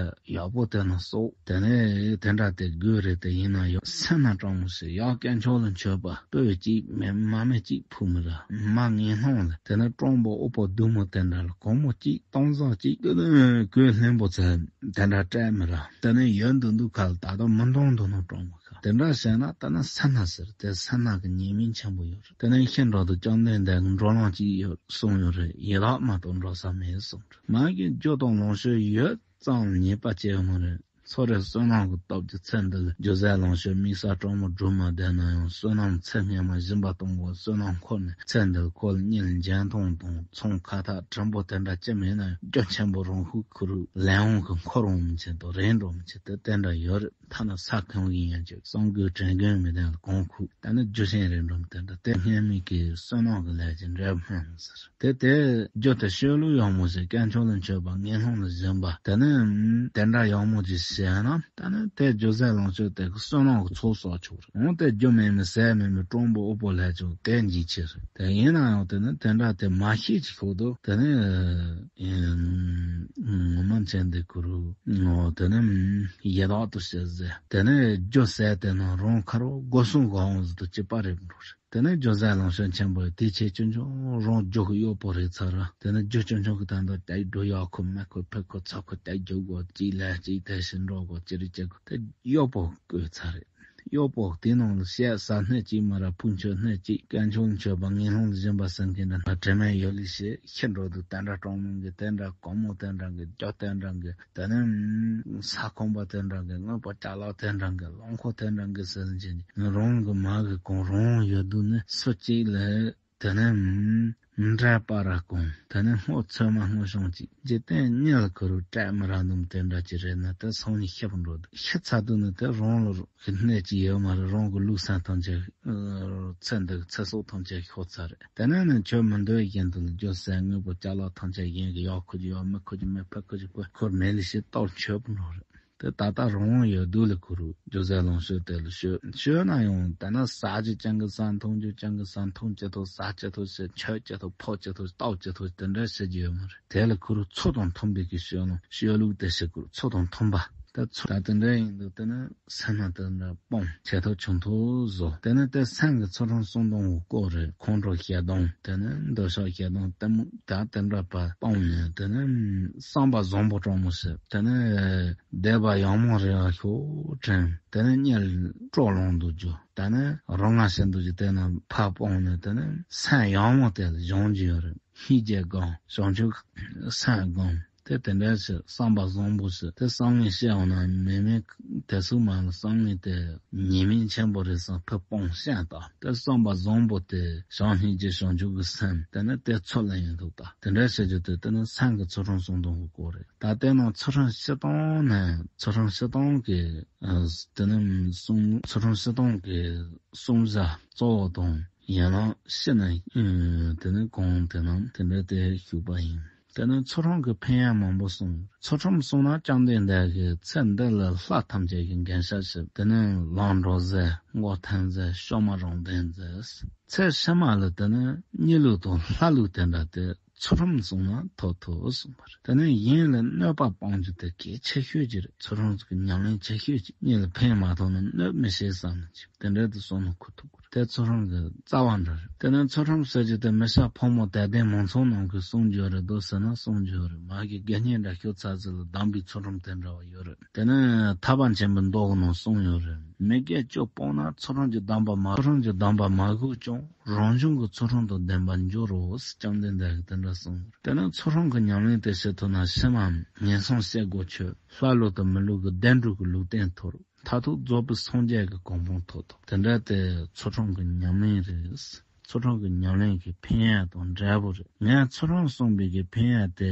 ཡག་པོ་དེ་ནང་གསོག་དེ་ནས་དེ་འདྲ་དེ་དགོས་རེད། དེ་ཡིན་ན་ཡང་སེར་སྣ་གྲང་མོ་ཞིག་ཡག་སྐྱ་འཁྱོག་ལ་མཆོད་པ་སྤོས་གཅིག་མེ་མ་མེ་གཅིག་ཕུ་མི་ར། མ་ངན་སྣང་ལ་དེ་ནས་སྤྲང་པོ་ཨོ་པོ་སྡུག་མོ་དེ་འདྲ་ལ་གོང་མོ་གཅིག་སྟོང་བཟང་གཅིག་དེ་ནས་གོས་ལྷན་པོ་ཚ་དེ་འདྲ་སྤྲད་མི་ར། དེ་ནས་ཡོད་འདུག་འདུག་ཁ་ལ་ད་དུང་མི་འདང་འདུག་ནོ་གྲང་མོ། དེ་འདྲ་བྱས་ན་ད་ནི་སེར་སྣ་ཟེར། དེ་སེར་སྣ་གི་ཉེས་དམིགས་ཆེན་པོ་ཡོད་རེད། དེ་ནས་ཤིན་ཏུ་བཅོམ་ལྡན་འདས་ཀྱིས་འགྲོ་ལམ་གཅིག་ཡོད་གསུངས་ཡོད་རེད། ཡི་དྭགས་མ་གཏོགས་འགྲོ་ས་མེད་གསུངས་རེད། མ་གི་རྒྱུ་དང་ལོངས་སྤྱོད་ཡོད་ཙང་ཉེས་པ་སྐྱེ་ཡོང་གི་རེད། ཚོ་རེ་བསོད་ནམས་ཀྱི་སྟོབས་ཀྱིས་ཚེ་འདི་ལ་རྒྱུ་ཟས་ལོངས་སྤྱོད་དམིགས་བསལ་གྲོགས་མོ་སྒྲུབ་མ་བསྡད་ན་ཡང་བསོད་ནམས་ཚེ་སྔོན་མ་སྦྱིན་པ་གཏོང་དགོས། བསོད་ནམས་འཁོར་ནས་ཚེ་འདི་ལ་ཁོ་ལ་གཉེན་འཇོན་ཐང་དང་ཚོང་ཁ་ཐག་དྲིན་པོ་དེ་འདྲ་ཅི་མེད་ན་ཡང་རྒྱུ་ཆེན་པོ་རང་ཤུགས་ཁུར་ལས་དབང་གིས་འཁོར་འོང་མི་ཆེད་དང་རེད་འགྲོ་མི་ཆེད་དེ་དེ་འདྲ་ཡོད་རེད། ཐ་ན་ས་ཁང་གི་ཡན་ཆད་གསང་དགོས་དྲན་དགོས་མི་ལྡན་ལ་གོང་ཁུག་ད་ནི་རྒྱུ་ཆེན་རེད་འགྲོ་མི་དེ་འདྲ་དེ་སྔོན་མའི་གི་བསོད་ནམས་ཀྱི་ལས་ཀྱི་འབྲས་བུ་སྨིན་ཟེར། དེ་དེ་རྒྱུ་དེ་ཤོད་ལུགས་ཡག་མོ་ཞིག་སྐྱབས་མཆོག་ལ་མཆོད་པ་ངན་སློང་ལ་སྦྱིན་པ་དེ་ནི་དེ་འདྲ་ཡག་མོ་ཅིག་བྱས་ན་ད་ནི་དེ་རྒྱུ་ཟས་ལོངས་སྤྱོད་དེ་གི་བསོད་ནམས་ཀྱི་ཚོགས་གསོག་ཆོག་རེད། འོང་དེ་རྒྱུ་མེད་མི་ཟས་མེད་མི་སྤྲང་པོ་ཨོ་པོ་ལས་ཀྱང་དེ་འཇིགས་ཆེ་རེད། དེ་ཡིན་ན་ཡང་དེ་ནི་དེ་འདྲ་དེ་མ་ཤེས་ཅིག་ཤོག་དུ་དེ་ནི་ངོ་མ་མཚན་དེ་ཁུ་རུ་ངོ་དེ་ནི་ཡི་དྭགས་དུ་བྱེད་ཟེར། དེ་ནི་རྒྱུ་ཟས་དེ་ནི་རང་ཁ་རོ་སྒོ་སྲུང་གང་འོང་ཟེར་དུ་ཅི་པ་རེད་འགྲོ་རེད། དེ་ནས་རྒྱུ་ཟས་ལོངས་སྤྱོད་ཆེན་པོ་དེ་ཆེ་ཆུང་ཆུང་རང་རྒྱུ་གི་གཡོག་པོ་རེད་ཚར་ར། དེ་ནས་རྒྱུ་ཆུང་ཆུང་གི་དང་དུ་དེ་འགྲོ་ཡག་ཁུ་མེད་ཁུ་ཕེ་ཁུ་ཚ་ཁུ་དེ་རྒྱུ་གོ་གཅིག་ལས་གཅིག་དེ་བཞིན་འགྲོ་གོ་ཅི་རིགས་ཅི་གོ་དེ་གཡོག་པོ་བསྐོས་ཚར་རེད། གཡོག་པོ་དེ་ནང་ལ་བཤད་ས་སྣེ་གཅིག་མ་ར་ཕུང་ཆོད་སྣེ་གཅིག་སྐྱབས་མཆོག་མཆོད་པ་ངན་སློང་ལ་སྦྱིན་པ་ཟེར་མཁན་འདྲ་དྲན་མེད་ཡོད་ལི་ཞེས་ཤི་འགྲོ་འདུག་དེ་འདྲ་གྲོང་མི་གི་དེ་འདྲ་གོང་མོ་དེ་འདྲ་གི་རྒྱུ་དེ་འདྲ་གི་དེ་ནས་ས་ཁོང་པ་དེ་འདྲ་གི་དངོས་པོ་ཅ་ལག་དེ་འདྲ་གི་རླངས་འཁོར་དེ་འདྲ་གི་ཟེར་གྱིན་རང་གི་མ་གི་གང་རང་ཡོད་དུས་ནི་སུ་གཅིག་ལས་དེ་ནས་འདྲ་པ་ར་གང་དེ་ནས་སྔོ་ཚོད་མ་སྔོ་ཤང་གཅིག་འཇིག་རྟེན་གཉིད་ལ་ཁུ་རུ་སྤྲད་མི་ར་འདུམ་དེ་འདྲ་གྱི་རེད་ན་དེ་སང་ཉིན་ཤི་བ་འགྲོ་འདུག་ཤི་ཚ་དུས་ནི་དེ་རང་ལ་གི་གནས་ཀྱི་ཡོད་མ་རེད། རང་གི་ལུགས་སྲོལ་ཐམས་ཅད་ཚེ་འདི་གི་ཚེ་སྲོག་ཐམས་ཅད་ཤོར་ཚར་རེད། དེ་ནས་ནི་ཁྱོད་མི་འདོད་བཞིན་དུ་རྒྱུ་ཟས་དངོས་པོ་ཅ་ལག་ཐམས་ཅད་གཞན་གྱི་ཡག་ཁུར་གྱི་ཡག་མི་ཁུར་གྱི་མི་ཕ་ཁུར་གྱི་ཕ་ཁུར་མེད་ལ་ཞེས་སྟོབས་ཆོད་པོ་འགྲོ་རེད། དེ་ད་ལྟ་རང་དབང་ཡོད་དུས་ལ་ཁུ་རུ་རྒྱུ་ཟས་ལོངས་སྤྱོད་དེ་ལ་ཤོད་ཤོད་ན་ཡང་དེ་ན་ཟ་རྒྱུ་ཅན་གྱི་ཟ་འཐུང་རྒྱུ་ཅན་གྱི་ཟ་འཐུང་ཅི་ཐུབ་ཟ་ཅི་ཐུབ་ཞེས་མཆོད་ཅི་ཐུབ་ཕོག་ཅི་ཐུབ་ལྟོགས་ཅི་ཐུབ་དེ་འདྲ་བྱེད་རྒྱུ་ཡོད་མ་རེད། དེ་ལ་ཁུ་རུ་ཚོགས་དང་མཐུན་པའི་གི་ཤོད་ལོང་ཤོད་ལུགས་དེ་ཞིག་ཁུ་རུ་ཚོགས་དང་མཐུན་པ། ད་ཚོ་ད་དེ་འདྲ་ཡིན་དུས་དེ་ནི་སེམས་ན་དེ་འདྲ་སྤོང་བྱེད་ཐུབ་བྱུང་ཐུབ་བཟོ། དེ་ནི་དེ་སེམས་ཀྱི་ཚུལ་ཁྲིམས་གསུམ་སྟོང་གི་སྐོར་རེད། ཁོང་ཁྲོ་ཞེ་སྡང་དེ་ནི་འདོད་ཆགས་ཞེ་སྡང་གཏི་མུག་ད་དེ་འདྲ་པ་སྤོང་ནས་དེ་ནི་བསམ་པ་བཟང་པོ་དྲང་མོ་ཞིག་དེ་ནི་བདེ་བ་ཡག་མོ་རེ་བ་ཤོག་དྲན། དེ་ནི་གཉིད་སྤྲོ་ལོང་འདུག་རྒྱུ་དེ་ནི་རང་ང་ཞིག་འདུག་རྒྱུ་དེ་ནི་ཕ་སྤོང་ནས་དེ་ནི་སེམས་ཡག་མོ་དེ་ལ་སྦྱོང་རྒྱུ་ཡོད་རེད། སྙིང་རྗེ་སྒོམ། བྱང་ཆུབ་སེམས་སྒོམ། དེ་དེ་འདྲ་ཞིག་བསམ་པ་བཟང་པོ་ཞིག་དེ་བསམ་ངན་བཤད་འོང་ན་མེད་མེད་དེ་ཚོ་མ་ལ་བསམ་ངན་དེ་ཉེས་དམིགས་ཆེན་པོ་རེད་བསམ་ཕུ་སྤོང་བཤད་དང་དེ་བསམ་པ་བཟང་པོ་དེ་བྱང་སྙིང་རྗེ་བྱང་ཆུབ་ཀྱི་སེམས་དེ་ནི་དེ་ཚོ་ལ་ཡིན་འདུག་ད་དེ་འདྲ་བཤད་རྒྱུ་དེ་དེ་ནི་སེམས་ཀྱི་ཚུལ་ཁྲིམས་གསུམ་སྟོང་གི་སྐོར་རེད། ད་དེ་ནང་ཚུལ་ཁྲིམས་སྤྱི་སྟོང་ནས་ཚུལ་ཁྲིམས་སྤྱི་སྟོང་གི་དེ་ནི་གསུམ་ཚུལ་ཁྲིམས་སྤྱི་སྟོང་གི་གསུམ་བཞག་གཙོ་བོ་དང་། ཡན་ལག་ཕྱི་ནས་དེ་ནི་གང་དེ་རྣམས་དེ་འདྲ་དེ་ཞུགས་པ་ཡིན། དེ་ནི་ཚུལ་ཁྲིམས་ཀྱི་ཕན་ཡོན་མང་པོ་གསུངས། ཚུལ་ཁྲིམས་བསྲུངས་ན་བཅོམ་ལྡན་འདས་ཀྱིས་ཚེ་འདི་ལ་ལྷ་ཐམས་ཅད་ཀྱི་འགན་ཤ་ཞིག་དེ་ནི་ལམ་འགྲོ་ཟེར་མགོ་ཐོན་ཟེར་ཤོ་མ་རང་ལྡན་ཟེར། ཚེ་ཕྱི་མ་ལ་དེ་ནི་གཉིད་ལུགས་དང་ལྷ་ལུགས་དེ་འདྲ་དེ་ཚུལ་ཁྲིམས་བསྲུངས་ན་ཐོབ་ཐུབ་གསུངས་པ་རེད། དེ་ནི་གཞན་ལ་གནོད་པ་སྤང་རྒྱུ་དེ་གལ་ཆེ་ཤོས་ཅིག་རེད། ཚུལ་ཁྲིམས་ཀྱི་ཉམས་ལེན་ཆེ་ཤོས་ཅིག་གཉིད་ལ་ཕན་མ་ཐོགས་ན་གནོད་མི་ཤེས་བསམ་ནས་ཅིག་དེ་འདྲ་དེ་བསྲུངས་ན་ཁུ་ཐུབ་དགོས་རེད། དེ་ཚུལ་ཁྲིམས་ཀྱི་རྩ་བ་འདྲ་རེད། དེ་ནས་ཚུལ་ཁྲིམས་ཟེར་རྒྱུ་དེ་མི་སྐྱ་ཕོ་མོ་དད་ལྡན་མང་ཚོགས་རྣམས་ཀྱིས་སྲུང་རྒྱུ་རེད་འདུག་ཟེར་ན་སྲུང་རྒྱུ་རེད། མ་གི་དགེ་བསྙེན་འདྲ་ཤོད་ཚར་ཚད་ལ་སྡོམ་པའི་ཚུལ་ཁྲིམས་དེ་འདྲ་བ་ཡོད་རེད། དེ་ནས་ཐར་པ་ཆེན་པོའི་མདོ་གི་ནང་གསུངས་ཡོད་རེད། མི་དགེ་བཅུ་སྤོང་ན་ཚུལ་ཁྲིམས་ཀྱི་སྡོམ་པ་མ་ཚུལ་ཁྲིམས་ཀྱི་སྡོམ་པ་མ་གོས་ཀྱང་རང་བྱུང་གི་ཚུལ་ཁྲིམས་དང་ལྡན་པར་འགྱུར་རོ་ཟེར་བཅོམ་ལྡན་འདས་ཀྱིས་དེ་འདྲ་གསུངས་ཡོད་རེད། དེ་ནས་ཚུལ་ཁྲིམས་ཀྱི་ཉམས་ལེན་དེ་བྱེད་ཐུབ་ན་ཕྱི་མ་ངན་སོང་གཤེད་སྒོ་ཆོད། ལྷ་ཀླུ་དང་མི་ཀླུ་གི་བདེ་འགྲོ་གི་ལུས་རྟེན་ཐོབ། མཐར་ཐུག་རྫོགས་པའི་སངས་རྒྱས་ཀྱི་གོ་འཕང་ཐོབ་ཐུབ། དེ་འདྲ་དེ་ཚུལ་ཁྲིམས་ཀྱི་ཉམས་ལེན་རེད། ཚུལ་ཁྲིམས་ཀྱི་ཉམས་ལེན་གྱི་ཕན་ཡོན་དང་འབྲས་བུ་རེད། ངས་ཚུལ་ཁྲིམས་སྲུང་བའི་གི་ཕན་ཡོན་དེ་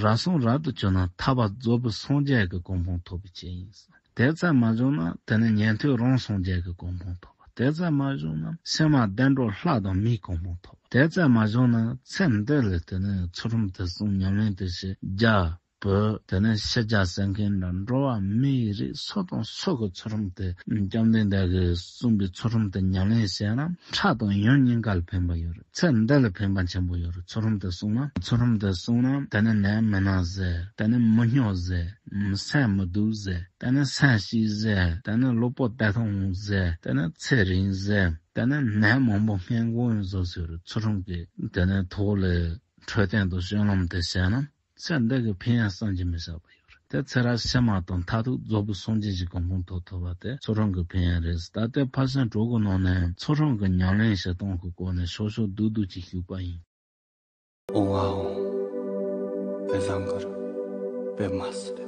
རབ་སྲུང་རབ་ཏུ་བྱུང་ན་ཐར་པ་རྫོགས་པའི་སངས་རྒྱས་ཀྱི་གོ་འཕང་ཐོབ་པའི་ཆེད་ཡིན། དེ་ཙམ་མ་བྱུང་ན་དེ་ནི་ཉན་ཐོས་རང་སངས་རྒྱས་ཀྱི་གོ་འཕང་ཐོབ་པ། དེ་ཙམ་མ་བྱུང་ན་ཕྱི་མ་བདེ་འགྲོ་ལྷ་དང་མིའི་གོ་འཕང་ཐོབ་པ། དེ་ཙམ་མ་བྱུང་ན་ཚེ་འདི་ལ་དེ་ནི་ཚུལ་ཁྲིམས་དེ་སྲུང་ཉམས་ལེན་དེ་བྱེད་རྒྱ། བོད་དེ་ནས་ཕྱི་རྒྱལ་ཟེར་མཁན་འདྲ་འགྲོ་བ་མིའི་རིགས་སུ་དང་སུ་གི་ཚུལ་ཁྲིམས་དེ་བཅོམ་ལྡན་འདས་ཀྱིས་གསུངས་པའི་ཚུལ་ཁྲིམས་དེ་ཉམས་ལེན་བྱས་ན་ཕྲ་དང་ཡུན་གཉིས་ཀ་ལ་ཕན་པ་ཡོད་རེད། ཚེ་འདི་ལ་ཕན་པ་ཆེན་པོ་ཡོད་རེད། ཚུལ་ཁྲིམས་དེ་བསྲུངས་ན་ཚུལ་ཁྲིམས་དེ་བསྲུངས་ན་དེ་ནས་ནད་མི་ན་ཟེར། དེ་ནས་མི་སྨྱོ་ཟེར། སེམས་མི་སྡུག་ཟེར། དེ་ནས་སེམས་ཤི་ཟེར། དེ་ནས་ལུས་པོ་བདེ་ཐང་ཟེར། དེ་ནས་ཚེ་རིང་ཟེར། དེ་ནས་ནད་མང་པོ་སྔོན་འགོག་ཡོང་བཟོ་ཟེར་རེད། ཚུལ་ཁྲིམས་ཀྱི་དེ་ནས་ཐོག་ལ་འཕྲོད་བསྟེན་དང་སྤྱོད་ལམ་དེ་བྱས་ན། ཚེ་འདི་གི་ཕན་ཡོན་བསམ་གྱིས་མི་ཁྱབ་པ་ཡོད་རེད། དེ་ཚེ་རབས་ཕྱི་མ་དང་མཐར་ཐུག་རྫོགས་པའི་སངས་རྒྱས་ཀྱི་གོ་འཕང་ཐོབ་ཐུབ་པ་དེ་ཚུལ་ཁྲིམས་ཀྱི་ཕན་ཡོན་རེད། ད་ལྟའི་ཕར་ཕྱིན་དྲུག་གི་ནང་ནས་ཚུལ་ཁྲིམས་ཀྱི་ཉམས་ལེན་བྱེད་སྟངས་ཀྱི་སྐོར་ནས་ཤོག་ཤོག་རྡུག་རྡུག་ཅིག་ཞུས་པ་ཡིན། ཨོང་ཨ་ཨོང་། པད་བཟང་གུ་རུ། པདྨ་སིདྡྷི།